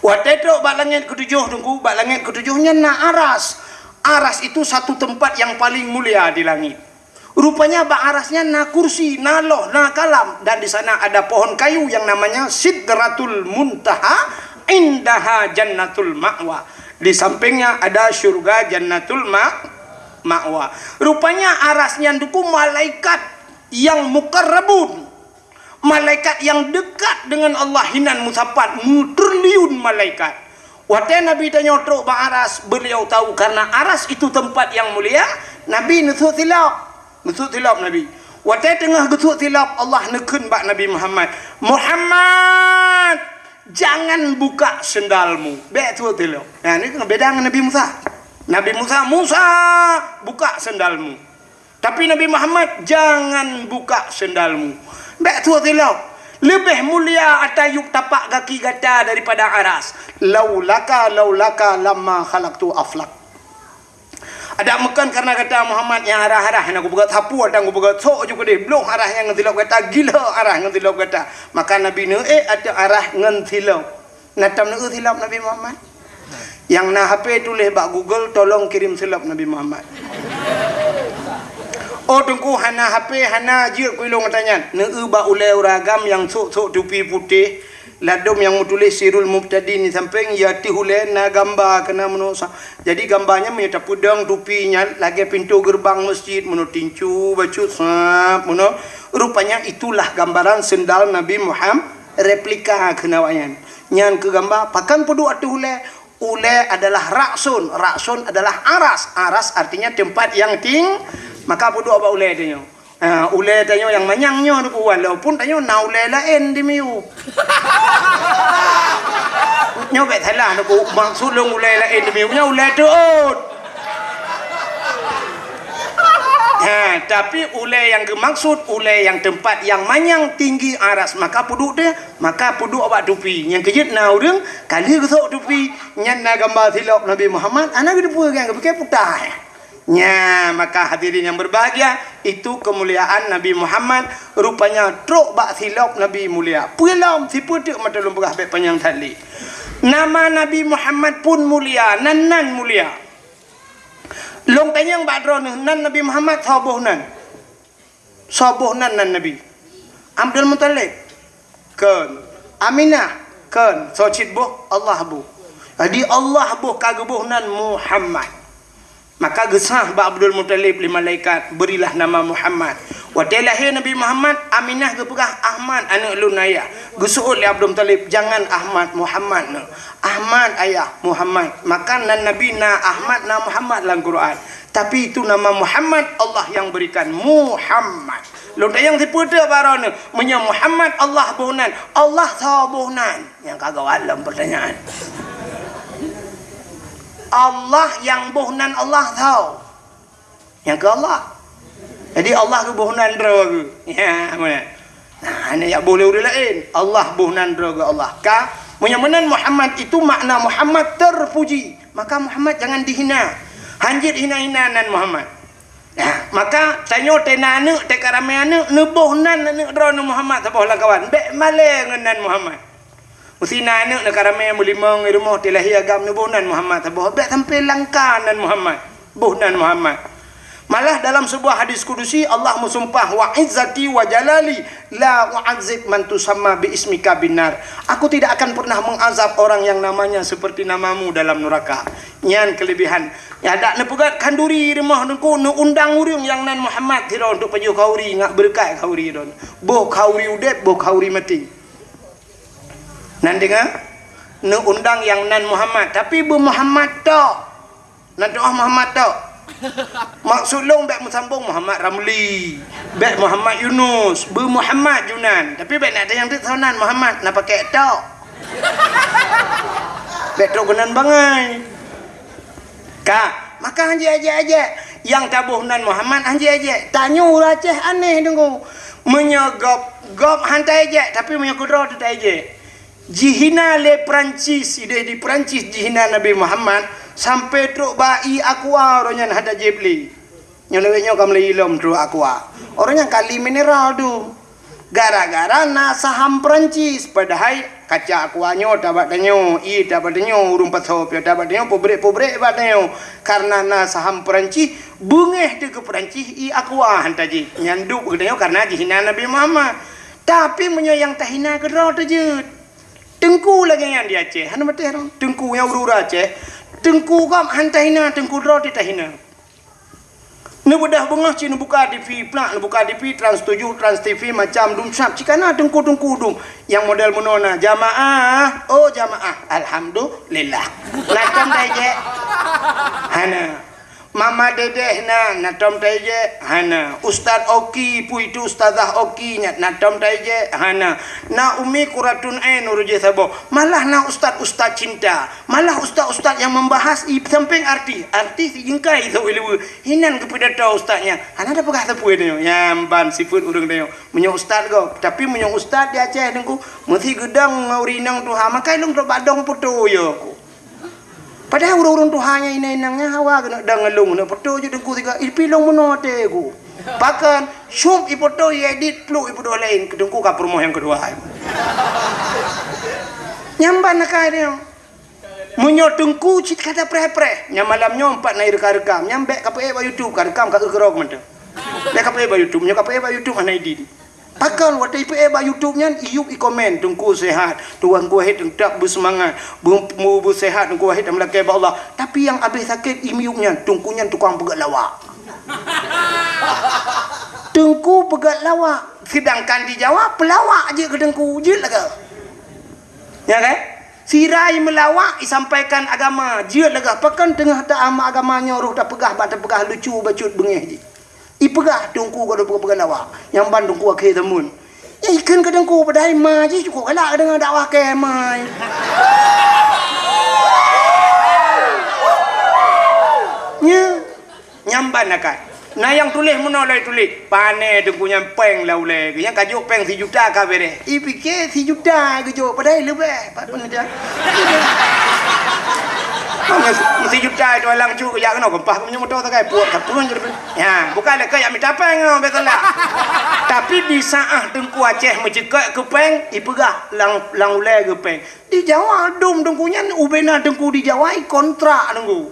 Watée trok bak langét ketujoh, Teungku, bak langét ketujoh nyan na aras. Aras itu satu tempat yang paling mulia di langit. Rupanya bak aras nyan na kursi, na loh, na kalam, dan di sana ada pohon kayu yang namanya Sidratul Muntaha, indaha Jannatul Ma'wa. Di sampingnya ada syurga Jannatul Ma-, Ma'wa. Rupanya aras nyan, Teungku, malaikat yang mukarrabun. Malaikat yang dekat dengan Allah hinan meusapat, meutriliun malaikat. Watée Nabi tanyoe trok bak aras, beliau tahu karena aras itu tempat yang mulia, Nabi neusut silop. Neusut silop Nabi. Watée teungoh geusut silop, Allah neukheun bak Nabi Muhammad, "Muhammad, jangan buka sendalmu." Bék sut silop. Nah, ni beda ngon Nabi Musa. Nabi Musa, "Musa, buka sendalmu." Tapi Nabi Muhammad, "Jangan buka sendalmu." Bék sut silop. Leubeh mulia ata yup tapak gaki gata daripada aras. "Laulaka, laulaka lamma khalaqtu aflak." Adak meukan karena gata Muhammad nyang arah-arah nyang kupeugah sapu atang kupeugah sok ju keudeh bloh arah nyang ngon silop gata, gila arah ngon silop gata. Maka Nabi neuék ateueh arah ngon silop. Na tam neueu silop Nabi Muhammad? Nyang na H P tuléh bak Google, "Tolong kirim silop Nabi Muhammad." Oh, Teungku, hana H P, hana jeuet keu ilong gata nyan. Neueu bak ulée ureuëng agam nyang sok-sok tupi putéh, ladôm nyang meutuléh Sirul Mubtadin di sampéng, ya teuh ulée na gamba keunan meunoe sa-, jadi gamba nyan meunyoe tapeudong tupi nyan lagée pintoe geureubang meuseujid meunoe tincu, bacut sab meunoe. Rupanya itulah gambaran sendal Nabi Muhammad, replika keunan awak nyan. Nyan keu gamba, pakon peuduek ateueh ulée? Ulée adalah ra'sun, ra'sun adalah aras, aras artinya tempat yang ting-, maka peuduek bak ulée tanyoe. Ha, ulée tanyoe nyang manyang nyoe, walaupun tanyoe na ulée laén di miyueb. Nyoe bék salah, maksud lôn ulée laén di miyueb nyoe ulée teuôt. Ha, tapi ulée nyang geumaksud, ulée nyang tempat nyang manyang tinggi aras, maka peuduek teuh, maka peuduek bak tupi. Nyang keujeuet na ureuëng, ka lheueh geusok tupi, nyan na gamba silop Nabi Muhammad, hana geuteupeue, nyang geupike putah. Nya, maka hadirin yang berbahagia, itu kemuliaan Nabi Muhammad, rupanya trok bak silop Nabi mulia. Peue lom, sipeue teuk mata lôn peugah bék panyang that lé. Nama Nabi Muhammad pun mulia, nan-nan mulia. Lôn tanyong bak droeneuh, nan Nabi Muhammad soe boh nan? Soe boh nan, nan Nabi? Abdul Muthalib? Kon. Aminah? Kon. Soe cit boh? Allah boh. Jadi Allah boh ka geuboh nan Muhammad. Maka geusah bak Abdul Muthalib lé malaikat, "Berilah nama Muhammad." Watée lahé Nabi Muhammad, Aminah geupeugah, "Ahmad, aneuëk lôn ayah." Geuseuôt lé Abdul Muthalib, "Jangan Ahmad, Muhammad neuh." "Ahmad ayah, Muhammad." Maka nan Nabi na Ahmad, na Muhammad lam Quran. Tapi itu nama Muhammad Allah yang berikan, Muhammad. Lôn tanyong sipeue teuk bak droeneuh, meunyoe Muhammad Allah boh nan, Allah soe boh nan? Nyang ka gawat lom pertanyaan. Allah nyang boh nan Allah soe? Nyang keu Allah. Jadi Allah geuboh nan droe geuh. Ya, meunan. Nah, hana jak boh lé ureuëng laén. Allah boh nan droe geuh Allah. Ka, meunyoe meunan Muhammad itu makna Muhammad terpuji. Maka Muhammad jangan dihina. Hanjeuet hina-hina nan Muhammad. Nah, maka tanyoe teuh na aneuëk, teuh ka ramé aneuëk, neuboh nan aneuëk droeneuh Muhammad saboh lam kawan. Bék malée ngon nan Muhammad. Meusi na aneuëk neuh ka ramé meulimong di rumoh, teuh lahé agam neuboh nan Muhammad saboh. Bék sampai langka nan Muhammad. Boh nan Muhammad. Malah dalam sebuah hadis kudusi Allah meusumpah, "Wa izzati wa jalali la u'adzib man tusamma bi ismika binnar." Aku tidak akan pernah mengazab orang yang namanya seperti namamu dalam neraka. Nyan kelebihan. Ya, dak neupeugét khanduri di rumoh Teungku, neuundang ureuëng nyang nan Muhammad sidroe untuk pajoh khanduri, ngat beureukat khanduri droe. Boh khanduri udeb, boh khanduri maté. Nan deungoe, neuundang nyang nan Muhammad, tapi beu Muhammad tok. Nan tu'oh Muhammad tok. Maksud lôn bék meusambong Muhammad Ramli, bék Muhammad Yunus, beu Muhammad Junan. Tapi bék na tanyong teuk soe nan Muhammad, na pakék tok. Bèk trok keunan bangai. Ka, maka han jeuet-jeuet-jeuet. Nyang taboh nan Muhammad han jeuet-jeuet. Tanyoe ureueng Aceh aneh deungoe. Meunyoe gob, gob han taéjeuet, tapi meunyoe keudroe teuh taéjeuet. Jihina lé Prancis, idéh di Prancis jihina Nabi Muhammad, sampai trok bak ié Aqua uroe nyan han tajieb lé. Nyoe lawét nyoe ka meulai ilom trok Aqua. Uroe nyan kali mineral tu. Gara-gara na saham Prancis, padahai kaca Aqua nyoe tabak tanyoe, ié tabak tanyoe, ureueng pasoe pih tabak tanyoe, pabrik-pabrik bak tanyoe. Karena na saham Prancis, beungéh teuh keu Prancis ié Aqua han tajieb. Nyan duek keu tanyoe karena jihina Nabi Muhammad. Tapi meunyoe nyang tahina keudroe teuh jeuet. Teungku lagèe nyan di Aceh, hana maté rang. Teungku nyang ureueng Aceh, teungku gob han tahina, teungku droe teuh tahina. Neubeudoh beungoh cit neubuka T V, plak neubuka T V, Trans tujuh, Trans T V, macam dum sab cit ka na teungku-teungku dum. Nyang model meunoe na, jamaah, oh jamaah, alhamdulillah. Na tom taéjeuet? Hana. Mama Dedeh na, na tom taéjeuet? Hana. Ustaz Oki, peue itu Ustazah Oki nyan, na tom taéjeuet? Hana. Na Umi Quratun Ain uroe jih saboh. Malah na ustaz-ustaz cinta. Malah ustaz-ustaz nyang membahas i sampéng artis. Artis i jeungkai sôk i luweue. Hinan geupidato ustaz nyan. Hana tapeugah sapeue tanyoe. Nyan ban sifeuet ureueng tanyoe. Meunyoe ustaz gob. Tapi meunyoe ustaz di Aceh teungku, meusi geudong ngon ureueng inong tuha, maka lôn trok bak dong poto yo ku. Padahai ureueng-ureueng tuha nyan inong-inong nyan hawa keuneuk dong ngon lôn, keuneuk poto jeuet teungku sigoe. Ipi lôn meunoe até ku. Pakon, syup ipoto, iedit, pluk ipeudôh laén, keu teungku ka peurumoh nyang keudua. Nyan ban akai tanyoe. Meunyoe teungku cit ka tapreh-preh, nyan malam nyoe pat na ireukam-reukam, nyan bèk kapeuék bak YouTube, ka reukam ka eu keudroe mantong. Bèk kapeuék bak YouTube, meunyoe kapeuék bak YouTube hana idin. Pakon watèe ipeuék bak YouTube nyan, iyup ikomen, "Teungku sehat, Teungku Wahid teutap beuseumangat, beu-, beu-, beusehat Teungku Wahid dan meulakèe bak Allah." Tapi nyang abéh sakét imiyup nyan, teungku nyan tukang peugöt lawak. Teungku peugöt lawak, sedangkan di Jawa peulawak jeuet keu teungku, jeuet lagèe. Ya kan? Sira i meulawak, isampaikan agama, jeuet lagèe pakon teungoh ta-, agama nyoe roh tapeugah bak tapeugah lucu bacut beungéh jih. Ipeugah teungku ka peugah lawak, nyang ban teungku akhé zaman. Ya ikheun keu teungku padahai ma jih cukôp galak deungon dakwah kèe ma. Nya. Nyang ban akai. Na nyang tuléh meunoe lagèe tuléh, "Pané teungku nyan pèng lam ulèe geuh." Nyang ka jok pèng sijuta ka bèrèh. Ipike sijuta geujok, padahai leubeh. Pat pun dia. Meusijuta itu alang cuk jak keunoe keumpah meunyoe moto sagai puak tapun jadi. Ya, bukan lé keu jak mita pèng nyoe, beutôi lah. Tapi di saat Teungku Aceh meuceukeuk keu pèng, ipeugah lam, lam ulèe geuh pèng. Di Jawa dum teungku nyan ubena teungku di Jawa ikontrak teungku.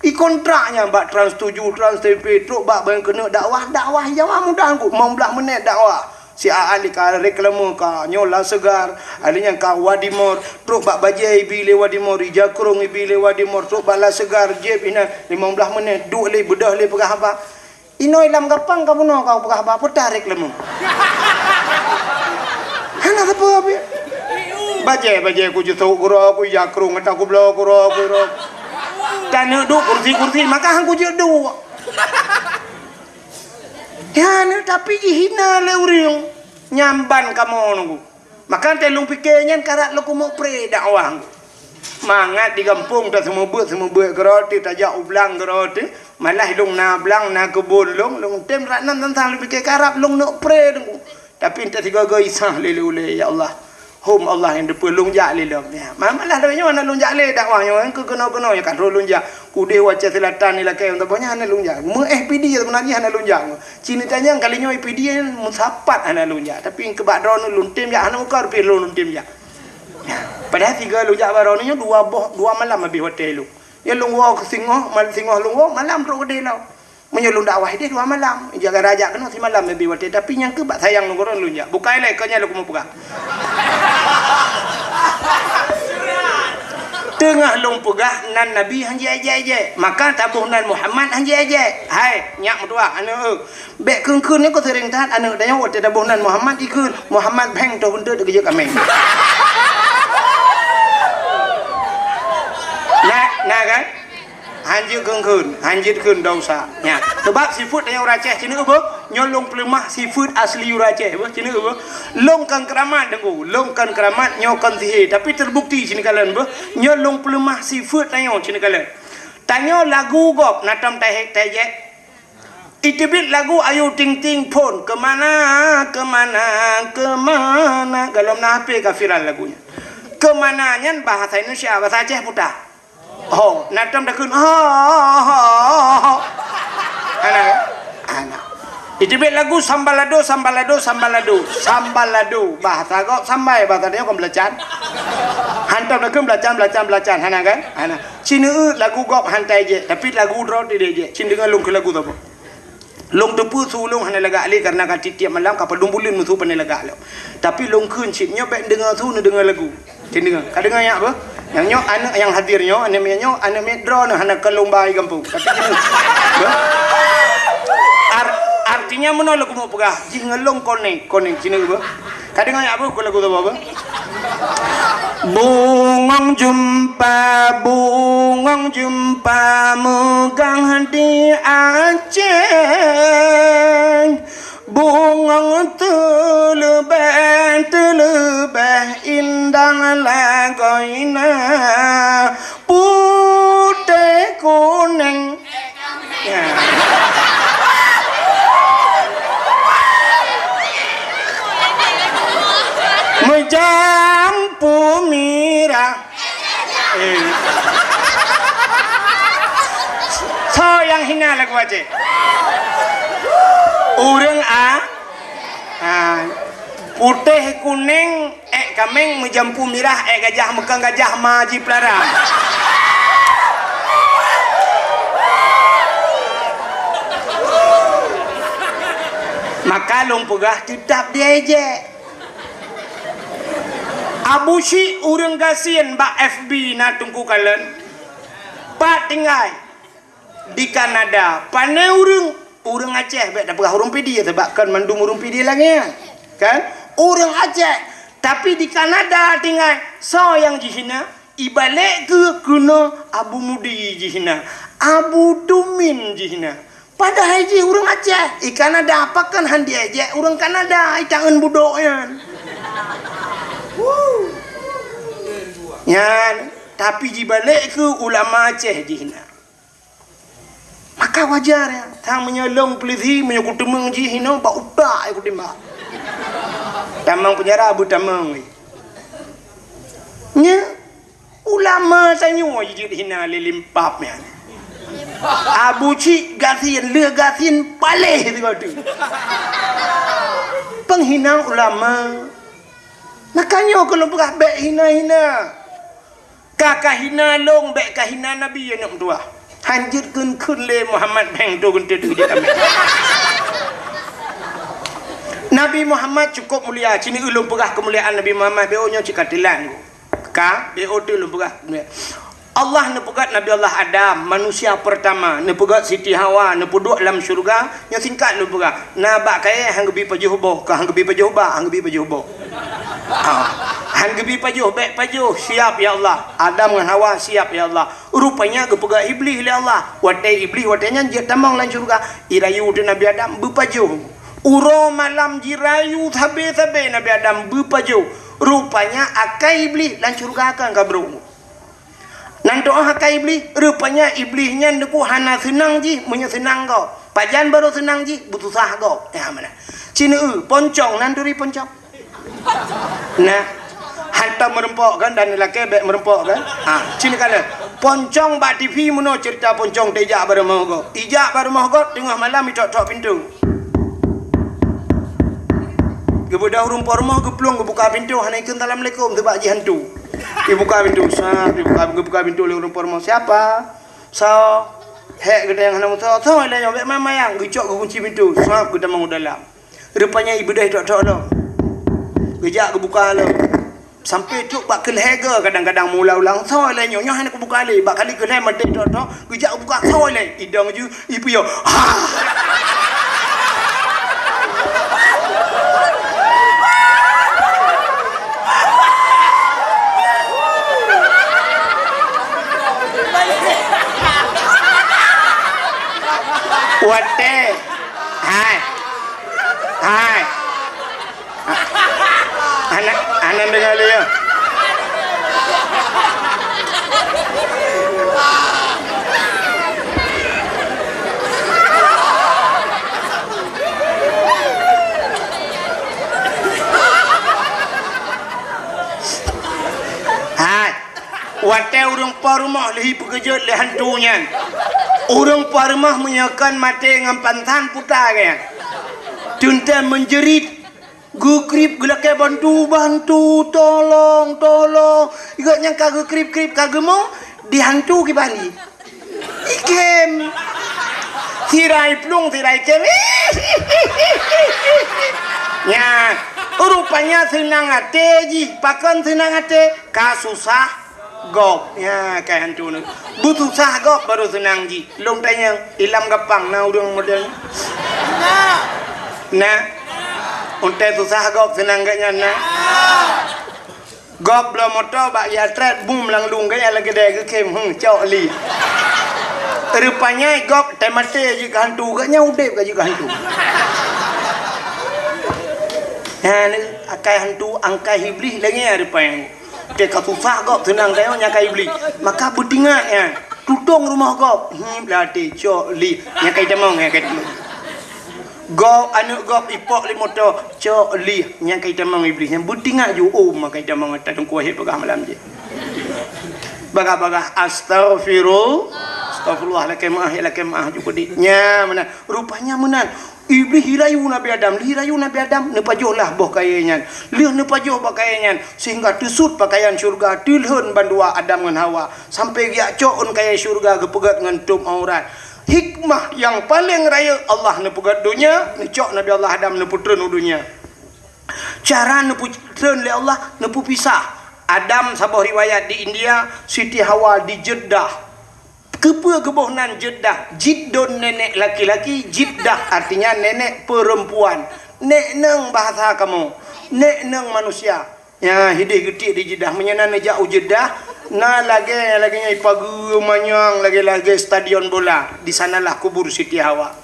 Ikontrak nyan bak Trans tujuh, Trans T V, trok bak ban keuneuk dakwah, dakwah Jawa mudah teungku, limong blah menit dakwah. Si Aan di ka reklame ka nyoe La Segar, ada nyang ka Wadimor, trok bak bajèe ibi lé Wadimor, ija krông ibi lé Wadimor, trok bak La Segar, jép inan limong blah menit, duek lé beudôh lé peugah haba. Inoe lam gapang ka bunoe ka peugah haba, peue tarek leumo. Hana sapeue pih. Bajèe-bajèe ku jisok keudroe, ku ija krông, ata ku bloe keudroe, ku keudroe. Taneuk duek kursi-kursi, maka han ku jeuet duek. Ya, neuk tapi jihina lé ureueng. Nyan ban kamoe nunggu. Maka teuh lôn pike nyan karab lôn keumeuk pré dakwah. Mangat di gampông taseumeubeuet-seumeubeuet keudroe teuh, tajak u blang keudroe teuh, malah lôn na blang, na keubon lôn, lôn tem rat nan tantang lôn pike karab lôn neuk pré teungku. Tapi entah sigoe-goe isah lé ulèe, ya Allah. Hom Allah nyang teupeue lôn jak lé lom. Ya, ma-, malah lagèe nyoe hana lôn jak lé dakwah nyoe, keu keunoe-keunoe nyoe ka troh lôn jak. Udeh u Aceh Selatan ni lakèe, untuk banyak hana lôn jak. Meu F P D sebenarnya hana lôn jak. Cina tanyong kali nyoe P D meusapat hana lôn jak, tapi keubah droeneuh lôn tem jak, hana muka rupie lôn, lôn tem jak. Padahai tiga lôn jak bak droeneuh nyoe dua boh, dua malam habéh watèe lôn. Ya lôn woe keu singoh, mal-, singoh lôn woe, malam trok keudeh lom. Meunyoe lôn dakwah ideh dua malam, jaga raja keunoe simalam habéh watèe, tapi nyang keu bak sayang lôn keu droeneuh lôn jak. Bukai lé keu nyan lôn keumeung peugah. Teungoh lôn peugah nan Nabi han jijak-jak, maka taboh nan Muhammad han jijak-jak. Hai, nyak meutuah aneuk eu. Bèk kheun-kheun nyoe keu seuring that aneuk tanyoe watèe taboh nan Muhammad jikheun, Muhammad bheng toh beunteut geujeuet kaméng. Na, na kan? Han jeuet kheun-kheun, han jeuet kheun, ndak usah. Nyan. Sabab sifeuet tanyoe ureueng Aceh, ci neueu beuh, nyoe lôn peuleumah sifeuet asli ureueng Aceh beuh, ci neueu beuh. Lôn kon keuramat, Teungku, lôn kon keuramat, nyoe kon sihé, tapi teubukti ci neukalon beuh, nyoe lôn peuleumah sifeuet tanyoe ci neukalon. Tanyoe lagu gob na tom tahe-, taéjék. Iteubiet lagu Ayu Ting Ting phôn, "Kemana, kemana, kemana." Golom na H P ka viral lagu nyan. "Kemana" nyan bahasa Indonesia, bahasa Aceh peue? Ho, na tom takheun, "Ho, ho, ho, ho." Hana, hana. Iteubiet lagu "Sambalado, sambalado, sambalado." Sambalado, bahasa gob sambai, bahasa tanyoe kon beulacan. Han tom takheun beulacan, beulacan, beulacan, hana kan? Hana. Ci neueu lagu gob han taéjék, tapi lagu droe teuh taéjék. Ci neudeungoe lôn keu lagu saboh. Lôn teupeue su lôn hana lagak lé, kareuna ka tiep-tiep malam ka padum buleuen meusu pane lagak lom. Tapi lôn kheun cit nyoe bék neudeungoe su, neudeungoe lagu. Ci neudeungoe. Ka deungoe nyak beuh? Nyang nyoe aneuk nyang hadir nyoe, aneuk miet nyoe, aneuk miet droe nyoe hana kon lôn ba i gampông. Tapi ci neudeungoe. Beuh? Ar-, artinya meunoe lôn keumeung peugah, jih ngon lôn konek, konek ci neudeungoe beuh. Ka deungoe nyak beuh, keu lagu saboh beuh? Bungong jeumpa, bungong jeumpa meugang di Aceh. Bungong teuleubeh, teuleubeh indah lagoina, putéh kuneng. Ya. Meujampu mirah. Eh. Soe nyang hina lagu Aceh? Ureueng a-, a, putéh kuneng. Ék kaméng meujampu mirah, ék gajah meukang gajah ma jipeulara. Maka lôn peugah teutab diéjék. Abu Syik ureueng gasien bak F B na Teungku kalon. Pat tinggai? Di Kanada, pane ureueng? Ureueng Aceh, bék tapeugah ureueng Pidie, sabab kon mandum ureueng Pidie lagée nyan. Kan? Ureueng Aceh, tapi di Kanada tinggai, soe nyang jihina? Ibalek keuh keunoe Abu Mudi jihina, Abu Tumin jihina. Padahai jih ureueng Aceh, i Kanada pakon han diéjék ureueng Kanada, i taeun budok nyan. Nyan, tapi jibalek keuh ulama Aceh jihina. Maka wajar nyan. Sang meunyoe lôn peulisi, meunyoe kuteumeung jih inoe bak utak kutimbak. Tamong peunjara beutamong. Nyan ulama tanyoe jijeuet hina lé limpab nyan. Abu Cik gasien, lheueh gasien paléh sigoe teuk. Peunghina ulama. Maka nyoe keuh lôn peugah bék hina-hina. Ka kahina lôn, bék kahina Nabi, aneuk meutuwah. Han jeuet kheun-kheun lé Muhammad, beng tu geunteut jeuet amé. Nabi Muhammad cukup mulia, ci neueu lôn peugah keumuliaan Nabi Muhammad, bék nyoe cit ka teulat. Ka, bék teuh lôn peugah keumuliaan. Allah neupeugét Nabi Allah Adam, manusia pertama, neupeugét Siti Hawa, neupeuduek lam syeuruga, nyoe singkat lôn peugah. Na bak kayée han geubi pajoh boh, ka han geubi pajoh bak, han geubi pajoh boh. Ha. Han geubi pajoh, bék pajoh, siap ya Allah. Adam ngon Hawa siap ya Allah. Rupanya geupeugah Iblih lé Allah. Watée Iblih watée nyan jeuet tamong lam syeuruga, irayu teuh Nabi Adam beupajoh. Uroe malam jirayu sabe-sabe Nabi Adam beupajoh. Rupanya akai Iblih lam syeuruga kan ka brok. Nan teu'oh akai Iblih, rupanya Iblih nyan deuku hana seunang jih meunyoe seunang gob. Pajan barô seunang jih, beususah gob. Ya, mana? Ci neueu, poncong, nan turi poncong. Nah, hantom meureumpok kan, dan lakée bék meureumpok kan? Ha, ci neukalon. Poncong bak T V meunoe ceurita poncong teuh ijak bak rumoh gob. Ijak bak rumoh gob, teungoh malam itok-tok pintoe. Geubeudôh ureuëng po rumoh geuplueng geubuka pintoe hana ikheun assalamualaikum, sabab jih hantu. Ibuka pintoe, sat, ibuka, geubuka pintoe lé ureuëng po rumoh. "Siapa?" "Soe?" "Hék geutanyoe hana musoh." "Soe lé nyoe?" "Bék mayang-mayang." Geucok geukunci pintoe, sat, geutamong u dalam. Rupanya ibeudôh itok-tok lom. Geujak geubuka lom. Sampai trok bak keu lhée goe kadang-kadang meuulang-ulang, "Soe lé nyoe?" "Nyoe hana kubuka lé." Bak kali keu lhée maté tok-tok, geujak buka, "Soe lé?" Idong ju, ipiôh. Ha! Watèe. Hai. Hai. Hana, hana deungö lé, ya. Hai. Watèe ureueng po rumoh lheuh peukeujot lé hantu nyan. Ureueng po rumoh meunyoe kon maté ngon pansan puta geuh nyan. Teuntèe meunjerit, geukrieb geulakèe bantu, "Bantu, tolong, tolong." Gobnyan ka geukrieb-krieb ka geumoe, di hantu kiban jih. Ikhém. Sira iplueng, sira ikhém. Nyan, rupanya seunang até jih. Pakon seunang até? Ka susah gob. Nyan, kai hantu nyoe. Beususah gob baru seunang jih. Lôn tanyong, ilam gampang na ureueng model nyoe? Na. Untée susah gob seunang geuh nyan na. Gob bloe moto bak ya trét bum lam lueng gaya lagée dai geukhém, hmm, cok li. Rupanya gob teumaté jih keu hantu, geuh nyan udeb ka jih keu hantu. Nyan akai hantu, angkai Iblih lagée nyan rupanya. Teuka susah gob seunang tanyoe nyan akai Iblih. Maka beutingat nyan, tutong rumoh gob. Hmm, blah até cok li. Nyan kai tamong, nyan kai tamong. Gob, aneuk gob ipok lé moto, cok li, nyan kai tamong Iblih, nyan beutingat ju, oh, ma kai tamong ata teungku wahé peugah malam jih. Bagah-bagah, "Astaghfirul-, astaghfirullah, lakée meuáh, ya lakée meuáh," ju peudit. Nyan meunan, rupanya meunan. Iblih irayu Nabi Adam, lheuh irayu Nabi Adam, neupajoh lah boh kayée nyan. Lheuh neupajoh boh kayée nyan, sehingga teusut pakaian syeuruga, teulhon bandua Adam ngon Hawa, sampai geujak cok ôn kayée syeuruga geupeugét ngon tôb aurat. Hikmah nyang paleng rayeuk Allah neupeugét donya, neucok Nabi Allah Adam neupeutreun u donya. Cara neupeutreun lé Allah, neupeupisah. Adam saboh riwayat di India, Siti Hawa di Jeddah. Keupeue geuboh nan Jeddah? Jiddon nenek laki-laki, Jiddah artinya nenek perempuan. Nek neng bahasa kamoe. Nek neng manusia. Nyan hideh geutiek di Jeddah. Meunyoe na neujak u Jeddah, na lagée, lagée nyan ipageue manyang lagée-lagée stadion bola. Di sanalah kubur Siti Hawa.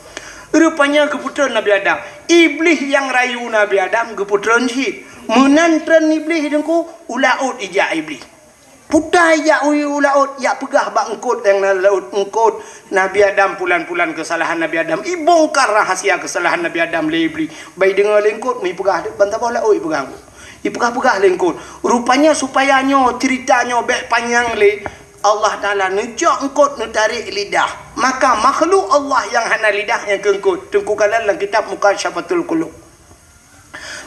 Rupanya geupeutreun Nabi Adam. Iblih nyang rayu Nabi Adam geupeutreun cit. Meunan treun Iblih teungku, u laôt ijak Iblih. Puta ijak u, u laôt, jak peugah bak eungkôt nyang na laôt, "Eungkôt, Nabi Adam pulan-pulan keusalahan Nabi Adam." Ibongkar rahasia keusalahan Nabi Adam lé Iblih. Bai deungoe lé eungkôt, meuipeugah, ban saboh laôt ipeugah. Ipeugah-peugah lé eungkôt. Rupanya supaya nyoe, cerita nyoe bék panyang lé, Allah Taala neucok eungkôt neutarek lidah. Maka makhluk Allah nyang hana lidah nyang keu eungkôt. Teungku kalon lam kitab Mukasyafatul Qulub.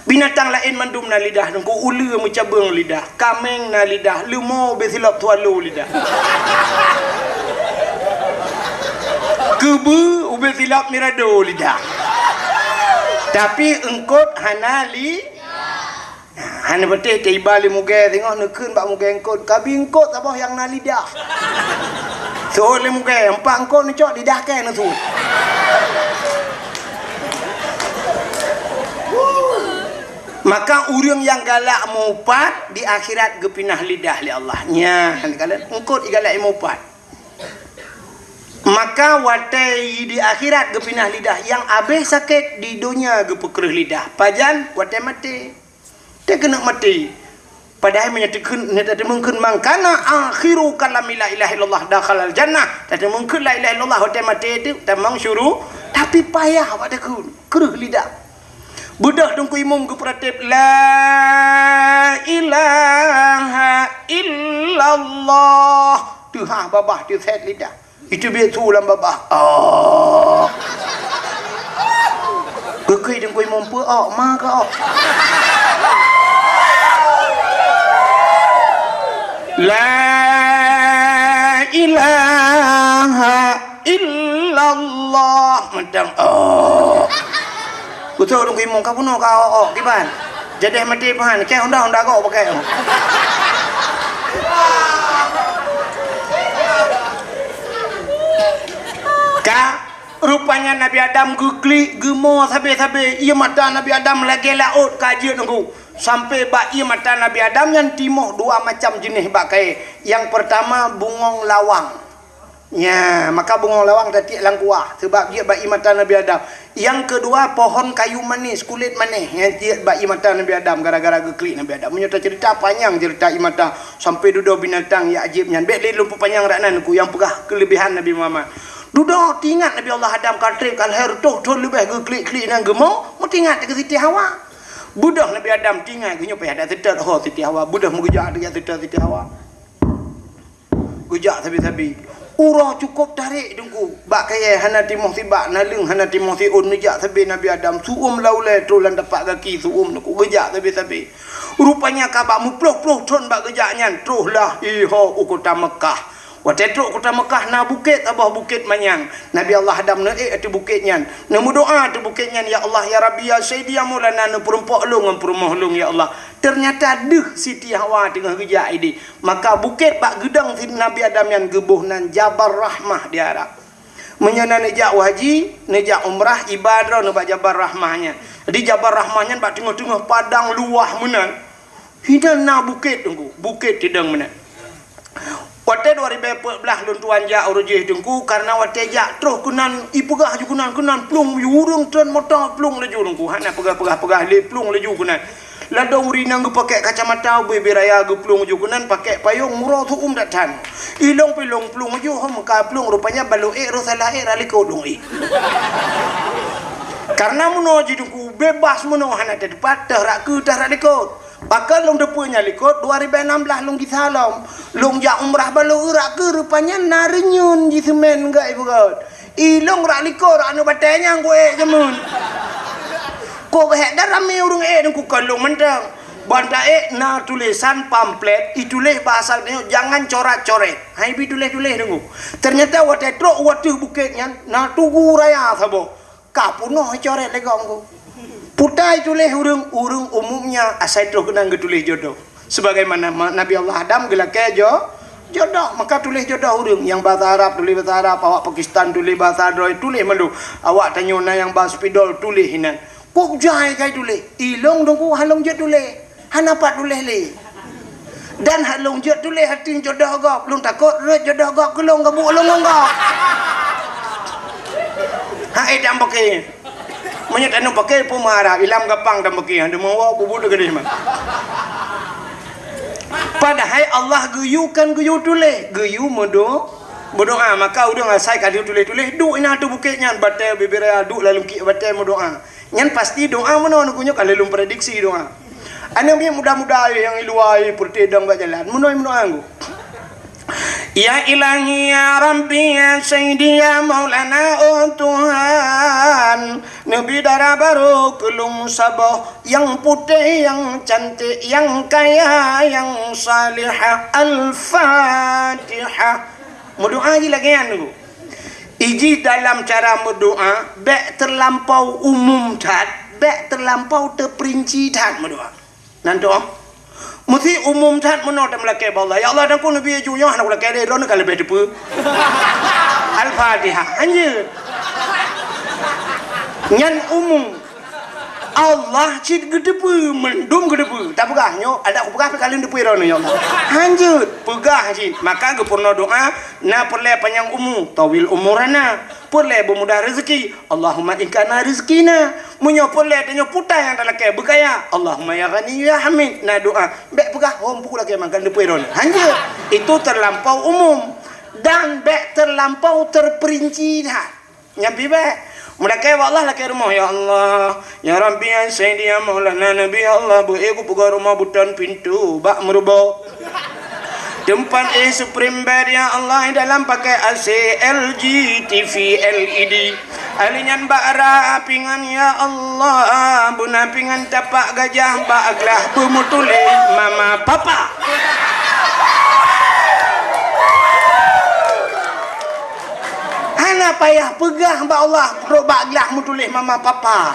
Binatang laén mandum na lidah, teungku uleue meucabeueng lidah, kaméng na lidah, leumo ubé silop swallow lidah. Keubeue ubé silop mirado lidah. Tapi eungkôt hana li-, hana patéh teuiba lé mugée singoh neukheun bak mugée eungkôt, "Kabi eungkôt saboh nyang na lidah." Seuôt lé mugée, "Empat eungkôt neucok lidah kée neuseuôt." Maka ureuëng nyang galak meuupat di akhirat geupinah lidah lé Allah. Nyan, kalon eungkôt igalak meuupat. Maka watée di akhirat geupinah lidah, nyang abéh sakét di donya geupeukreueh lidah. Pajan? Watée maté. Teuh keuneuk maté. Padahai meunyoe teukheun, nyoe tateumeung kheun, "Man kana akhiru kalami la ilaha illallah dakhalal jannah." Tateumeung kheun la ilaha illallah watée maté teuh tamong syuru-, tapi payah bak takheun, kreueh lidah. Beudôh Teungku Imum geupeuratéb, "La ilaha illallah." Teuhah babah teusét lidah. Itu biet su lam babah. Oh. Geukheun Teungku Imum peue, oh, ma ka, oh. La ilaha illallah. Mantong, oh. Kutôk Teungku Imum ka bunoe ka, oh, oh, kiban. Jadeh maté pahan, keu honda-honda gok pakai. Ka, rupanya Nabi Adam geuklik, geumo sabe-sabe. Ié mata Nabi Adam lagée laôt ka jeuet nunggu. Sampai bak ié mata Nabi Adam nyan timoh dua macam jeuneh bak kayée. Nyang peurtama bungong lawang. Nya, maka bungong lawang tatiek lam kuah, sabab jeuet bak ié mata Nabi Adam. Nyang keudua, pohon kayu manis, kulét manéh, nyang jeuet bak ié mata Nabi Adam gara-gara geuklik Nabi Adam. Meunyoe taceurita panyang ceurita ié mata, sampoe dudoe binatang nyang ajaéb nyan. Bék lé lôn peupanyang rak nan, ku nyang peugah keuleubehan Nabi Muhammad. Dudoe teuingat Nabi Allah Adam ka trép ka lhèe reutôh thôn leubeh geuklik-klik nyan geumo, meuteuingat keu Siti Hawa. Beudôh Nabi Adam teuingat, geunyoe payah that seutôt ho Siti Hawa. Beudôh meugeujak teuingat seutôt Siti Hawa. Geujak sabe-sabe. Uroe cukôp tarek Teungku. Bak kayèe hana timoh sibak, naleueng hana timoh siôn, neujak sabe Nabi Adam. Su'uem lam ulèe troh lam tapak gaki su'uem Teungku. Geujak sabe-sabe. Rupanya ka bak meuploh-ploh thôn bak geujak nyan, troh lah iho u kota Meukah. Watèe trok kota Meukah na bukét saboh, Bukét Manyang. Nabi Allah Adam neuék ateueh bukét nyan. Neumeudoa ateueh bukét nyan, "Ya Allah, ya Rabbi, ya Sayyidi, ya Maulana, neupeurumpok lôn ngon peurumoh lôn, ya Allah." Teunyata deuh Siti Hawa teungoh geujak idéh. Maka bukét bak geudong Nabi Adam nyan geuboh nan Jabal Rahmah di Arab. Meunyoe na neujak u haji, neujak umrah, iba droeneuh bak Jabal Rahmah nyan. Jadi Jabal Rahmah nyan bak teungoh-teungoh padang luwah meunan. Hinan na bukét Teungku, bukét teudong meunan. Watèe dua ribèe peuet blah lôn tuan jak u Rujih Teungku, kareuna watèe jak troh keunan, ipeugah ju keunan, keunan plueng ju ureueng tron moto plueng laju Teungku. Hana peugah-peugah-peugah lé plueng laju keunan. Ladôm ureueng inong geupakék kacamata ubé-bé raya geuplueng ju keunan pakék payông uroe su'uem that-that. Ilông pih lông plueng ju, ho meuka plueng rupanya balo ék roh salah ék rak likot lông ék. Kareuna meunoe jih Teungku beubaih meunoe hana teupat teuh rak keu teuh rak likot. Pakon lông teupeu nyan likot dua ribèe nam blah lông gisa lom. Lông jak umrah balo rak keu rupanya na reunyeun jiseumén gak ibeugöt. Ilông rak likot rak aneuk batèe nyang kuék jameun. Kok geuhèk dan ramé ureueng ék Teungku kon lông mantong. Ban taék na tulésan pamflet ituléh bahasa tanyoe jangan corat-coret. Hai bi tuléh-tuléh Teungku. Teunyata watèe trok u ateueh bukét nyan na tugu raya saboh. Ka peunoh icoret lé gob Teungku. Putai tuléh ureueng, ureueng umumnya asai troh keunan geutuléh jodoh. Sebagaimana ma-, Nabi Allah Adam geulakèe jo-, jodoh, maka tuléh jodoh ureueng. Nyang bahasa Arab tuléh bahasa Arab, awak Pakistan tuléh bahasa droe, tuléh mandum. Awak tanyoe na nyang ba Spidol tuléh inan. Kok jai kai tuléh? Ilông Teungku han lông jeuet tuléh. Hana pat tuléh lé. Dan han lông jeuet tuléh hatim jodoh gob. Lôn takot rhot jodoh gob keu lông gabuk lông ngon gob. Hai dan paké. Meunyoe tanyoe paké peue meuharab, ilam gapang dan paké, hana meuwoe bubu teugeudeh mah. Padahai Allah geuyue kan geuyue tuléh, geuyue meudo-, meudoa. Maka ureueng asai ka geuyue tuléh-tuléh, duek inan ateueh bukét nyan, batèe bibiraya duek lam lungkiek batèe meudoa. Nyan pasti doa meunoe Teungku nyoe ka lheueh lôn prediksi doa. Aneuk miet muda-muda nyang i luwa, i peureuteh dong bak jalan, meunoe meudoa Teungku. Ya Ilahi, ya Rabbi, ya Sayyidi, ya Maulana, oh Tuhan, neubi dara barô keu lôn saboh, nyang putéh, nyang cantik, nyang kaya, nyang salihah. Al-Fatihah. Meudoa jih lagèe nyan Teungku. Ijih dalam cara meudoa, bèk teulampau umum that, bèk teulampau teuperinci that meudoa. Nan tu, oh. Meusti umum that meunoe tameulakèe bak Allah. Ya Allah, dan ku neubi ju nyoe hana kulakèe lé, droeneuh ka leubeh teupeue. Al-Fatihah. Hanjeuet. Nyan umum. Allah cit geuteupeue, mandum geuteupeue. Tapeugah nyoe, adak kupeugah pih ka lheueh teupeue droeneuh, ya Allah. Hanjeuet, peugah cit. Maka geupeurunoe doa, na peureulèe panyang umu, tawil umurana. Peureulèe beumudah rezeki. Allahumma in kana rizqina. Meunyoe peureulèe tanyoe putai nyang talakèe beukaya. Allahumma ya Ghani ya Hamid. Na doa. Bèk peugah, "Hom peue lakèe mangkan deupeu droeneuh." Hanjeuet. Itu terlampau umum. Dan bèk terlampau terperinci that. Nyan pih bèk. Meulakèe bak Allah lakèe rumoh, "Ya Allah, ya Rabbi, ya Sayyidi, ya Maulana Nabi, ya Allah, beu ék kupeugöt rumoh beuton pintoe bak meurubo." Teumpat éh Supreme Bed, ya Allah, dalam pakai A C, L G, T V, L E D. Ahli nyan bak ra pingan, ya Allah, beuna pingan tapak gajah bak glah beumeutuléh mama papa. Hana payah peugah bak Allah, trok bak glah meutuléh mama papa.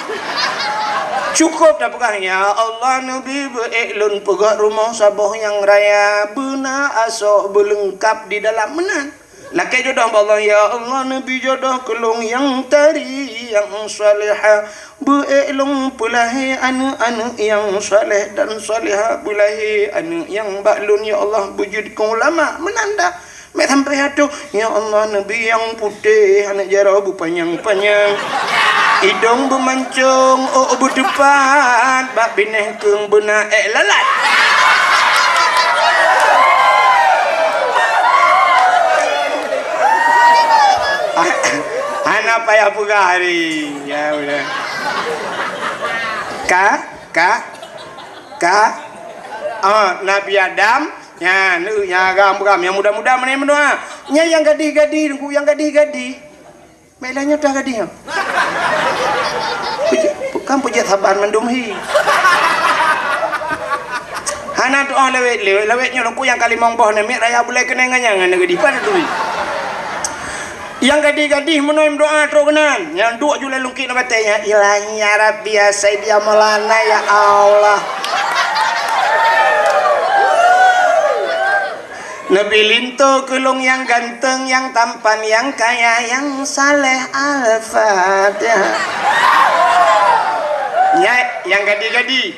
Cukôp tapeugah, "Ya Allah, neubi beu ék lôn peugöt rumoh saboh nyang raya, beuna asoe beuleungkap di dalam meunan." Lakèe jodoh bak Allah, "Ya Allah, neubi jodoh keu lôn nyang tari, nyang salihah. Beu ék lôn peulahé aneuk-aneuk nyang saleh dan salihah, beulahé aneuk nyang bak lôn, ya Allah, beujeuet keu ulama." Meunan dah. Mek sampai atoh, "Ya Allah, neubi nyang putéh, aneuk jaroe beupanyang-panyang, idong beumancong, ôk beuteupat, bak binéh keueng beuna ék lalat." Hana payah peugah hari. Ya, udah. Ka? Ka? Ka? Ah, Nabi Adam, nyan, eh, nyang agam-agam, nyang muda-muda meunan meudoa. Nyan nyang gadih-gadih, Teungku, nyang gadih-gadih. Mek lagèe nyoe teuh gadih nyoe. Peujeuet, kan peujeuet saban mandum hi. Hana doa lawét, lawét, lawét nyoe Teungku nyang ka limong boh namiet raya bulai keunong ngon nyang hana gadih. Pan tui. Nyang gadih-gadih meunoe meudoa trok keunan, nyang duek ju lé lungkit nibak batèe nyan, "Ilahi ya Rabbi ya Sayyidi ya Maulana ya Allah. Neubi linto keu lôn nyang ganteng, nyang tampan, nyang kaya, nyang saleh." Al-Fatihah. Nyan nyang gadih-gadih.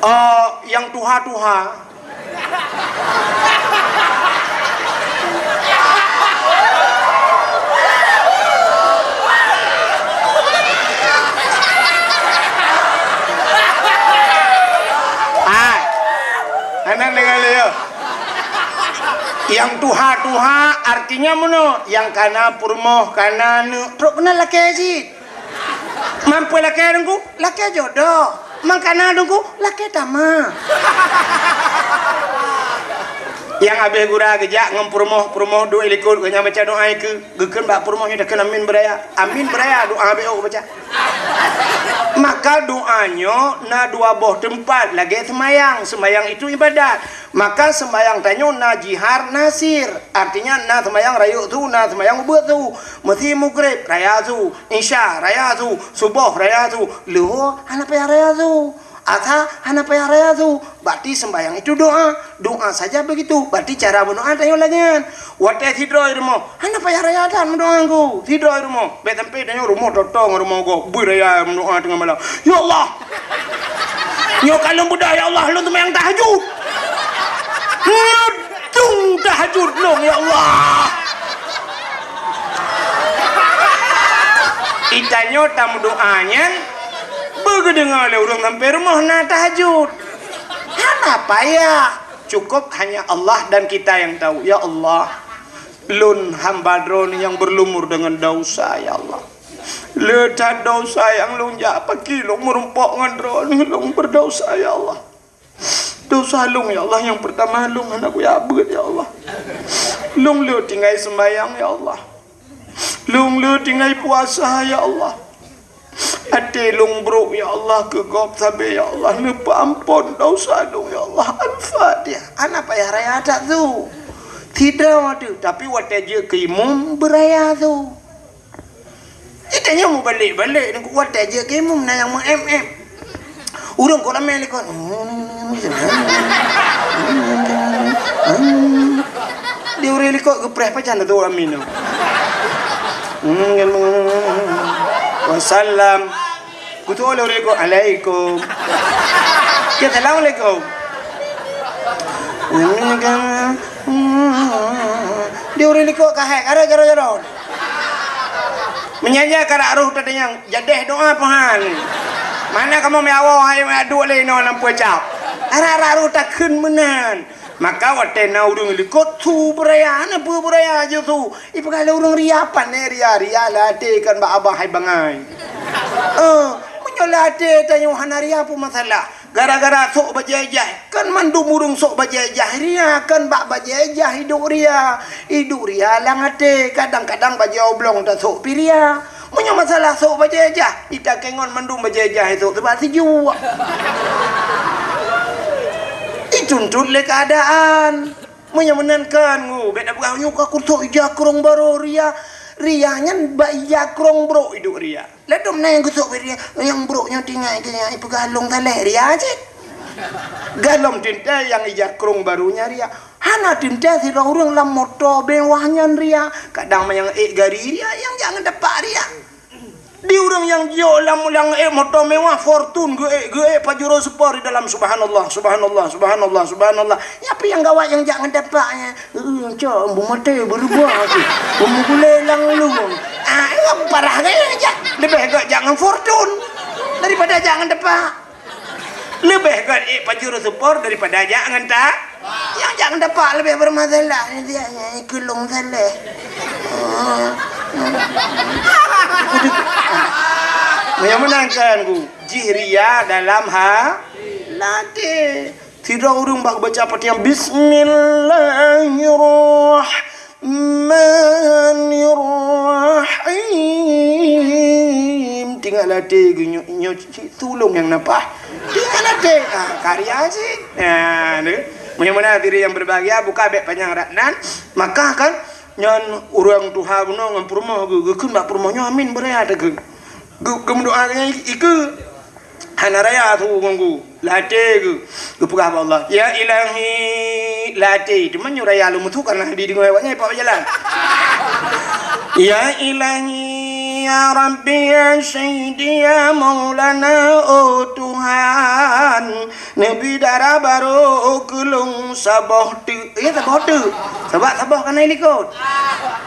Eh, nyang tuha-tuha. Ah, hana deungö lé, yo. Nyang tuha-tuha artinya meunoe, nyang kana peurumoh, kana aneuk, trok keunan lakèe cit. Man peue lakèe Teungku? Lakèe jodoh. Man kana Teungku? Lakèe tamah. Nyang abéh gura geujak ngon peurumoh, peurumoh duek likot, geuh nyan baca doa ikeue, geukheun bak peurumoh nyan takheun amin beuraya. Amin beuraya, doa abéh ôk baca. Maka doa nyoe na dua boh teumpat lagèe seumayang. Seumayang itu ibadat. Maka seumayang tanyoe na jihar na sir. Artinya na seumayang rayeuk su, na seumayang ubeut su. Meusi Maghrib raya su, Isya raya su, Suboh raya su, Luhô hana payah raya su, Asa hana payah raya su. Berarti sembahyang itu doa. Doa saja begitu. Berarti cara berdoa tanyoe lagèe nyan. Watèe sidroe rumoh, hana payah raya that meudoa Teungku. Sidroe rumoh, bèk sampai tanyoe rumoh totong rumoh gob, beuraya meudoa teungoh malam. Ya Allah, nyoe ka lôn beudôh, ya Allah, lôn seumayang tahajud. Nyoe dung tahajud lôn, ya Allah. Itanyoe tameudoa nyan beugeudeungoe lé ureueng sampai rumoh na tahajud. Hana payah. Cukup hanya Allah dan kita yang tahu. Ya Allah, lôn hamba Droeneuh nyang berlumur dengan dosa, ya Allah. Le that dosa nyang lôn jak, pakri lôn meurumpok ngon Droeneuh, lôn berdosa, ya Allah. Dosa lôn, ya Allah, nyang pertama lôn hana kuyak beuet, ya Allah. Lôn le tinggai sembahyang, ya Allah. Lôn le tinggai puasa, ya Allah. Até lôn brok, ya Allah, keu gob sabe, ya Allah, neupeuampon dosa lôn, ya Allah. Al-Fatihah. Hana payah raya that su. Sidroe teuh, tapi watèe jeuet keu imum beuraya su. Itanyoe mubalek-balek, watèe jeuet keu imum na nyang meu-em-em. Ureueng kok ramè likot. Di ureueng likot geupreh pajan tu amin. Wasallam. Kutu oleh ureueng likot, "Alaikum." Ya, assalamualaikum. Di ureueng likot ka hai, ka rot jaroe-jaroe. Meunyan karak roh teudeungoe, jadeh doa peuhan. Mana kamoe meuawoe hai meuaduk lé inoe lam peucap. Arak-arak roh takheun meunan. Maka watèe na ureueng likot su beuraya, hana peue beuraya ju su. Ipeugah lé ureueng ria, pane ria, ria lam até kan bak abah hai bangai. Eh, meunyoe lam até tanyoe hana ria peue masalah. Gara-gara sôk bajèe ijèh, kan mandum ureueng sôk bajèe ijèh ria, kan bak bajèe ijèh iduek ria. Iduek ria lam até, kadang-kadang bajèe oblong tasôk pih ria. Meunyoe masalah sôk bajèe ijèh, itakèe ngon mandum bajèe ijèh sôk teuba sijuek. Ituntot lé keuadaan. Meunyoe meunan kan, ngu, bèk tapeugah nyoe ka kusôk ija krông barô ria. Ria nyan bak ija krông brôk iduek ria. Ladôm na nyang geusôk bak ria, nyang brôk nyoe tinggai keu nyan, ipeugah lôn saleh ria cit. Galom teuntèe nyang ija krông barô nyan ria. Hana teuntèe sidroe ureueng lam moto mewah nyan ria. Kadang manyang ék gari ria, nyang jak ngon tapak ria. Di ureuëng nyang jiyok lam, lam ék moto mewah, Fortune, geuék, geuék Pajero Sport di dalam, subhanallah, subhanallah, subhanallah, subhanallah. Nyan pih nyang gawat nyang jak ngon tapak nyan. Eh, cok, bu maté beureubuah tu. Bu mugulé lam luwung. Ah, parah gaya jak. Leubeh gét jak ngon Fortune daripada jak ngon tapak. Leubeh gét ék Pajero Sport daripada jak ngon ta-, nyang jak ngon tapak leubeh bermasalah. Dia nyai keulong salah. Meunyoe meunan kan ku, jih ria dalam ha-, hati. Sidroe ureuëng bak baca Fatihah, Bismillahirrahmanirrahim. Tinggai lam até geuh nyoe, nyoe cit tulông nyang napah. Tinggai lam até. Ah, karya cit. Ah, tu. Meunyoe meunan hadirin yang berbahagia, buka bèk panyang rot nan. Maka kan, nyan ureuëng tuha bunoe ngon peurumoh geuh, geukheun bak peurumoh nyoe, amin beuraya teuh keu. Geu-, geumeudoa nyan ikeue. Hana raya su ngon geuh. Lam até geuh. Geupeugah bak Allah, "Ya Ilahi," lam até. Teuma nyoe raya lom su, karena dideungoe awak nyan ipak jalan. "Ya Ilahi, ya Rabbi, ya Sayyidi, ya Maulana, oh Tuhan, neubi dara barô keu lôn saboh teuk." Ya, saboh teuk. Sabab saboh ka na i likot.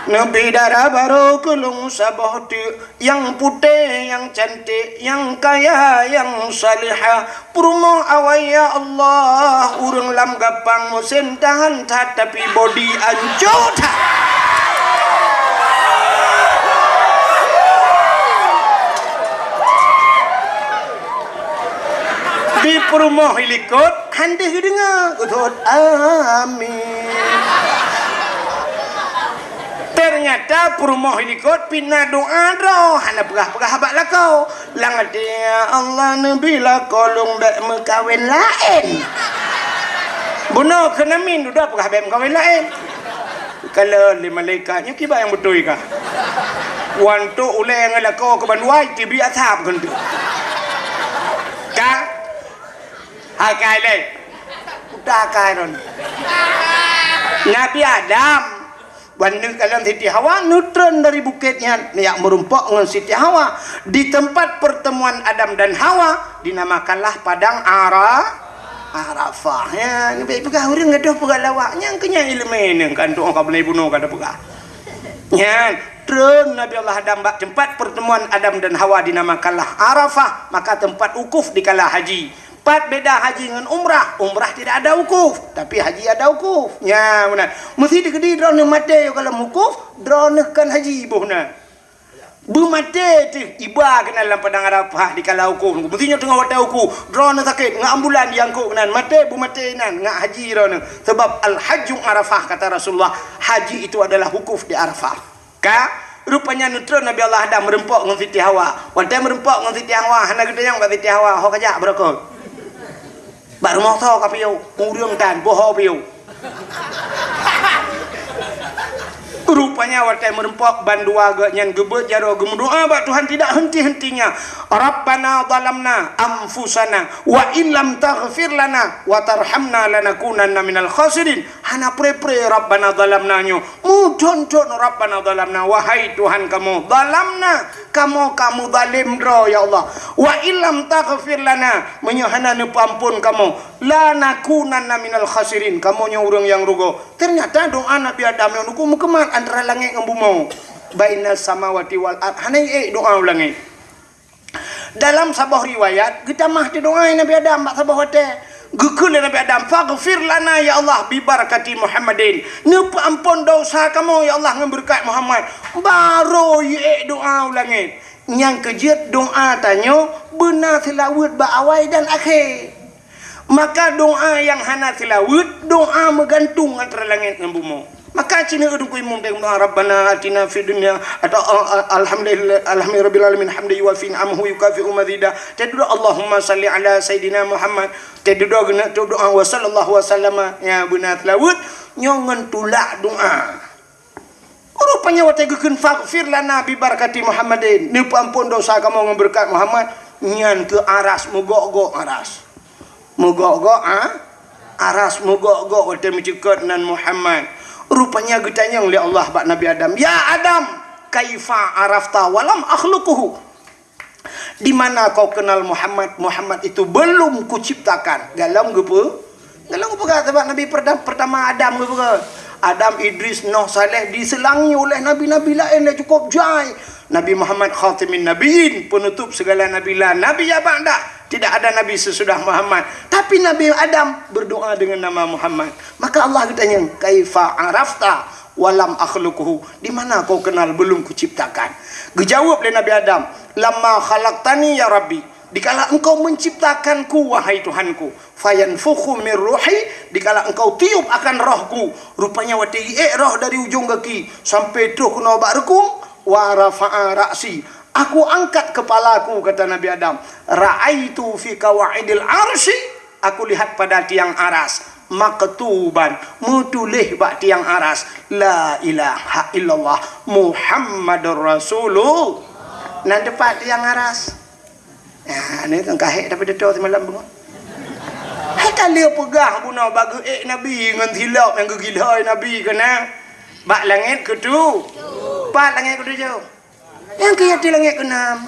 "Neubi dara barô keu lôn saboh teuk. Nyang putéh, nyang cantik, nyang kaya, nyang salihah." Peurumoh awai, ya Allah, ureuëng lam gapang musém tahan that, tapi bodi ancô that. Di peurumoh i likot, han deuh geudeungoe, geuthot, "Amin." Ternyata peurumoh i likot pih na doa droe, hana peugah-peugah bak lakoe. Lam até, "Ya Allah, neubi lakoe lôn bèk meukawen laén." Bunoe keuneuk min dudoe peugah bèk meukawen laén. Kalon lé malaikat, "Nyoe kiban nyang beutôi kah? Wan tok ulèe ngon lakoe keu bandua, teubiet asab keuneuk." Ka? Hai kai lé. Udah kai ron. Nabi Adam Ban neukalon Siti Hawa, neutreun dari bukét nyan, neujak meurumpok ngon Siti Hawa. Di tempat pertemuan Adam dan Hawa, dinamakanlah Padang Ara-, Arafah. Ya, neubi peugah ureuëng gadoh peugah lawak. Nyang keu nyan iéleumé nyan kan tu'oh ka beunai bunoe ka tapeugah. Nyan, treun Nabi Allah Adam bak tempat pertemuan Adam dan Hawa dinamakanlah Arafah, maka tempat wukuf dikala haji. Pat beda haji ngon umrah? Umrah tidak ada wukuf, tapi haji ada wukuf. Nya, meunan. Meusi teukeudi droeneuh maté yoh ka lam wukuf, droeneuh kon haji boh na. Beumaté teuh iba keunan lam Padang Arafah dikala wukuf. Meusi nyoe teungoh watèe wukuf, droeneuh sakét, ngon ambulan jiangkot keunan, maté beumaté inan, ngon haji droeneuh. Sabab Al-Hajju Arafah, kata Rasulullah, haji itu adalah wukuf di Arafah. Ka, rupanya neutreun Nabi Allah Adam meurumpok ngon Siti Hawa. Watèe meurumpok ngon Siti Hawa, hana geutanyong bak Siti Hawa, "Ho kajak beurokot? Bak rumoh soe kapiôh? Ureuëng tan, boh ho piôh." Rupanya watèe meurumpok, bandua geuh nyan geubeuet jaroe geumeudoa bak Tuhan tidak henti-hentinya, "Rabbana zalamna anfusana wa illam taghfir lana wa tarhamna lanakunanna minal khasirin." Hana pre-pre Rabbana zalamna nyoe. Meuthon-thon Rabbana zalamna, wahai Tuhan kamoe, zalamna, kamoe ka meuzalim droe, ya Allah. Wa illam taghfir lana, meunyoe hana neupeuamphon kamoe, lanakunanna minal khasirin, kamoe nyoe ureuëng nyang rugoe. Ternyata doa Nabi Adam nyoe nukon meukeumah antara langét ngon bumoe. Bainas samawati wal ard, hana ék doa u langét. Dalam saboh riwayat, geutamah teudoa Nabi Adam bak saboh watèe. Geukheun lé Nabi Adam, "Faghfir lana ya Allah bi barakati Muhammadin." Neupeuamphon dosa kamoe ya Allah ngon beureukat Muhammad. Barô jiék doa u langét. Nyang keujeuet doa tanyoe beuna seulaweuet bak awai dan akhé. Maka doa nyang hana seulaweuet, doa meugantung antara langét ngon bumoe. Maka cina Teungku Imum teuh doa, "Rabbana atina fid dunya," atau, eh, eh, "Alhamdulillah, alhamdulillahirabbil alamin, hamdan yuwafi ni'amahu wa yukafi'u mazida." Teuh doa, "Allahumma salli ala Sayyidina Muhammad." Teuh doa geuneuk doa, "Wa sallallahu wa sallama." Ya, beuna seulaweuet nyoe ngon tulak doa. Rupanya watèe geukheun, "Faghfir lana bi barakati Muhammadin," neupeuamphon dosa kamoe ngon beureukat Muhammad, nyan keuh aras, meugok-gok aras. Meugok-gok, ha? Aras meugok-gok watèe meuceukot nan Muhammad. Rupanya geutanyong lé Allah bak Nabi Adam, "Ya Adam, kaifa arafta wa lam akhluquhu?" Di mana kau kenal Muhammad? Muhammad itu belum kuciptakan. Galom geupeu-, galom geupeugah, sabab Nabi perda-, pertama Adam geupeugah. Adam, Idris, Nuh, Saleh diselangi oleh nabi-nabi laén dah cukup jai. Nabi Muhammad khatimin nabiyyin, penutup segala nabi, la nabiyya ba'da. Tidak ada nabi sesudah Muhammad. Tapi Nabi Adam berdoa dengan nama Muhammad. Maka Allah geutanyong, "Kaifa arafta wa lam akhluqhu?" Di mana kau kenal belum kuciptakan? Geujaweueb lé Nabi Adam, "Lamma khalaqtani ya Rabbi," dikala Engkau menciptakanku, wahai Tuhanku, "fayanfukhu min ruhi," dikala Engkau tiup akan rohku. Rupanya watée jiék roh dari ujong gaki sampai troh keunoe bak reukung, "wa rafa'a ra'si," aku angkat kepalaku, kata Nabi Adam, "ra'aitu fi qawaidil arsy," aku lihat pada tiang aras, "maktuban," meutuléh bak tiang aras, "La ilaha illallah Muhammadur Rasulullah." Nan teupat tiang aras. Nah, ni kan kahek tapi detto simalam bangun. Hai ka lheueh peugah bunoe bak geuék Nabi ngon silop nyang geugilhôi Nabi keunan. Bak langét keutu-, pat langét keutujoh? Nyang keu di langét keunam.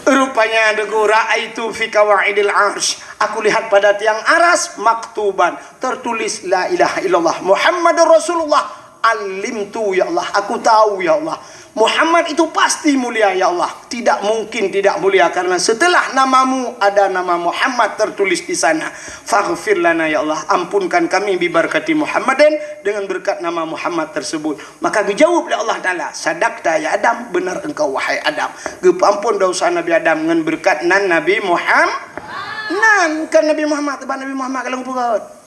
Rupanya deungon, "Ra'aitu fi qawaidil arsy," aku lihat pada tiang aras, "maktuban," tertulis, "La ilaha illallah Muhammadur Rasulullah." "Alimtu, ya Allah, aku tahu, ya Allah. Muhammad itu pasti mulia, ya Allah. Tidak mungkin tidak mulia, karena setelah namamu ada nama Muhammad tertulis di sana. Faghfir lana, ya Allah, ampunkan kami, bibarakati Muhammadin, dengan berkat nama Muhammad tersebut." Maka geujaweueb lé Allah Taala, "Sadaqta ya Adam, benar engkau wahai Adam." Geupeuampon dosa Nabi Adam ngon beureukat nan Nabi Muham-, nan kan Nabi Muhammad, sabab Nabi Muhammad ka lheueh geupeugah.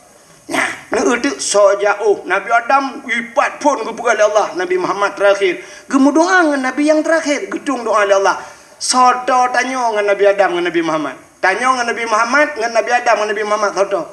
Nah, neueuteuk soe jaoh Nabi Adam, ipat phon geupeugah lé Allah, Nabi Muhammad terakhir. Geumeudoa ngon Nabi nyang terakhir, geutueng doa lé Allah. Soe toe tanyoe ngon Nabi Adam ngon Nabi Muhammad? Tanyoe ngon Nabi Muhammad, ngon Nabi Adam ngon Nabi Muhammad soe toe?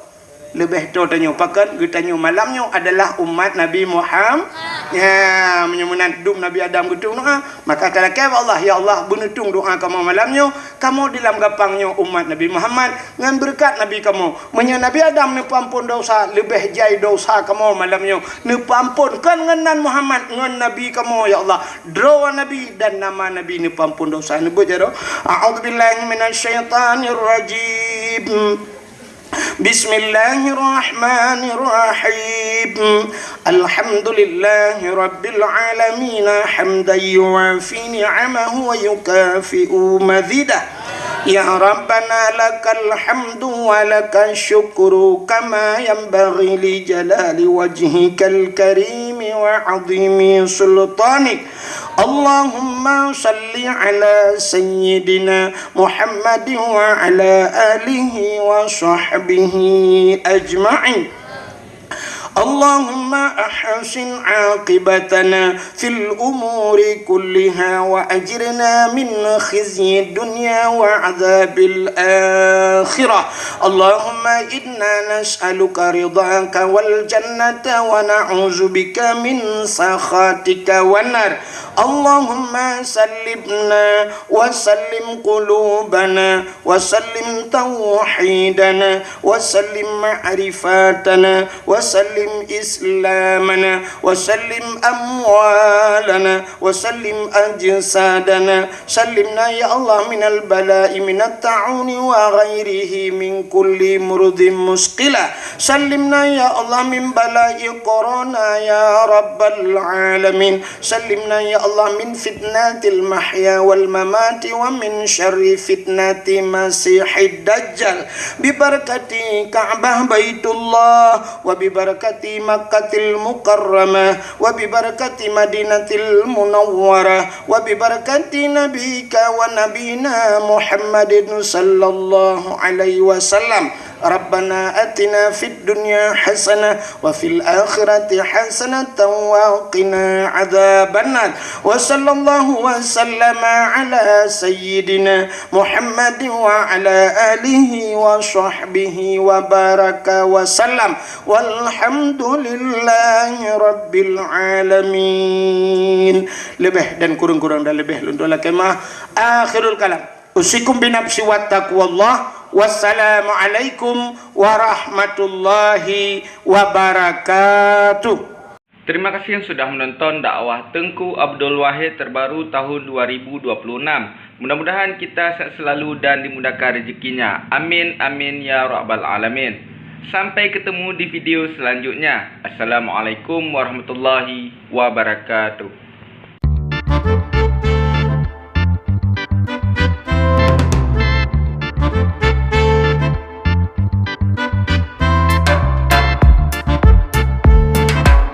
Leubeh toe tanyoe. Pakon? Geutanyoe malam nyoe adalah umat Nabi Muham-, ya, meunyoe meunan dum Nabi Adam geutueng doa, maka talakée bak Allah, "Ya Allah, beuneutueng doa kamoe malam nyoe, kamoe di lam gapang nyoe umat Nabi Muhammad, ngon beureukat Nabi kamoe. Meunyoe Nabi Adam neupeuampon dosa, leubeh jai dosa kamoe malam nyoe neupeuampon, kon ngon nan Muhammad, ngon Nabi kamoe, ya Allah. Droe Nabi dan nama Nabi neupeuampon dosa." Neubeuet jaroe, "A'udzubillahi minasyaitonirrajim. Bismillahirrahmanirrahim. Alhamdulillahi rabbil alamin, hamdan yuwafi ni'amahu wa yukafi'u mazidah. Ya Rabbana, lakal hamdu wa lakash syukru, kama yanbaghi li jalali wajhikal karimi wa azimi sultanik. Allahumma salli ala sayyidina Muhammadin wa ala alihi wa sahbihi ajma'in. Allahumma ahsin aqibatana fil umuri kulliha wa ajirna min khizyid dunya wa adzabil akhirah. Allahumma inna nas'aluka ridhaka wal jannata wa na'udzubika min sakhatika wan nar. Allahumma sallimna wa sallim qulubana wa sallim tauhidana wa sallim ma'rifatana wa sallim islamana wa sallim amwalana wa sallim ajsadana. Sallimna ya Allah minal bala'i minat ta'uni wa ghairihi min kulli murudin musqila. Sallimna ya Allah min bala'i corona ya rabbal alamin. Sallimna ya Allah min fitnatil mahya wal mamati wa min syarri fitnati masihid dajjal. Bibarakati Ka'bah Baitullah, wa bibarakati Makkatil Mukarramah, wa bibarakati Madinatil Munawwarah, wa bibarakati nabika wa nabina Muhammadin sallallahu alaihi wasallam. Rabbana atina fid dunya hasanah wa fil akhirati hasanatan wa qina adzabannar. Wa sallallahu wa sallama ala sayyidina Muhammadin wa ala alihi wa sahbihi wa baraka wa sallam. Walhamdulillahi rabbil alamin. Leubeh dan kureueng-kureueng dan leubeh lôn lakée meu'ah. Akhirul kalam. Usikum binafsi wa taqwallah. Wassalamualaikum warahmatullahi wabarakatuh. Terima kasih yang sudah menonton dakwah Teungku Abdul Wahid terbaru tahun dua ribu dua puluh enam. Mudah-mudahan kita sehat selalu dan dimudahkan rezekinya. Amin, amin, ya rabbal alamin. Sampai ketemu di video selanjutnya. Assalamualaikum warahmatullahi wabarakatuh.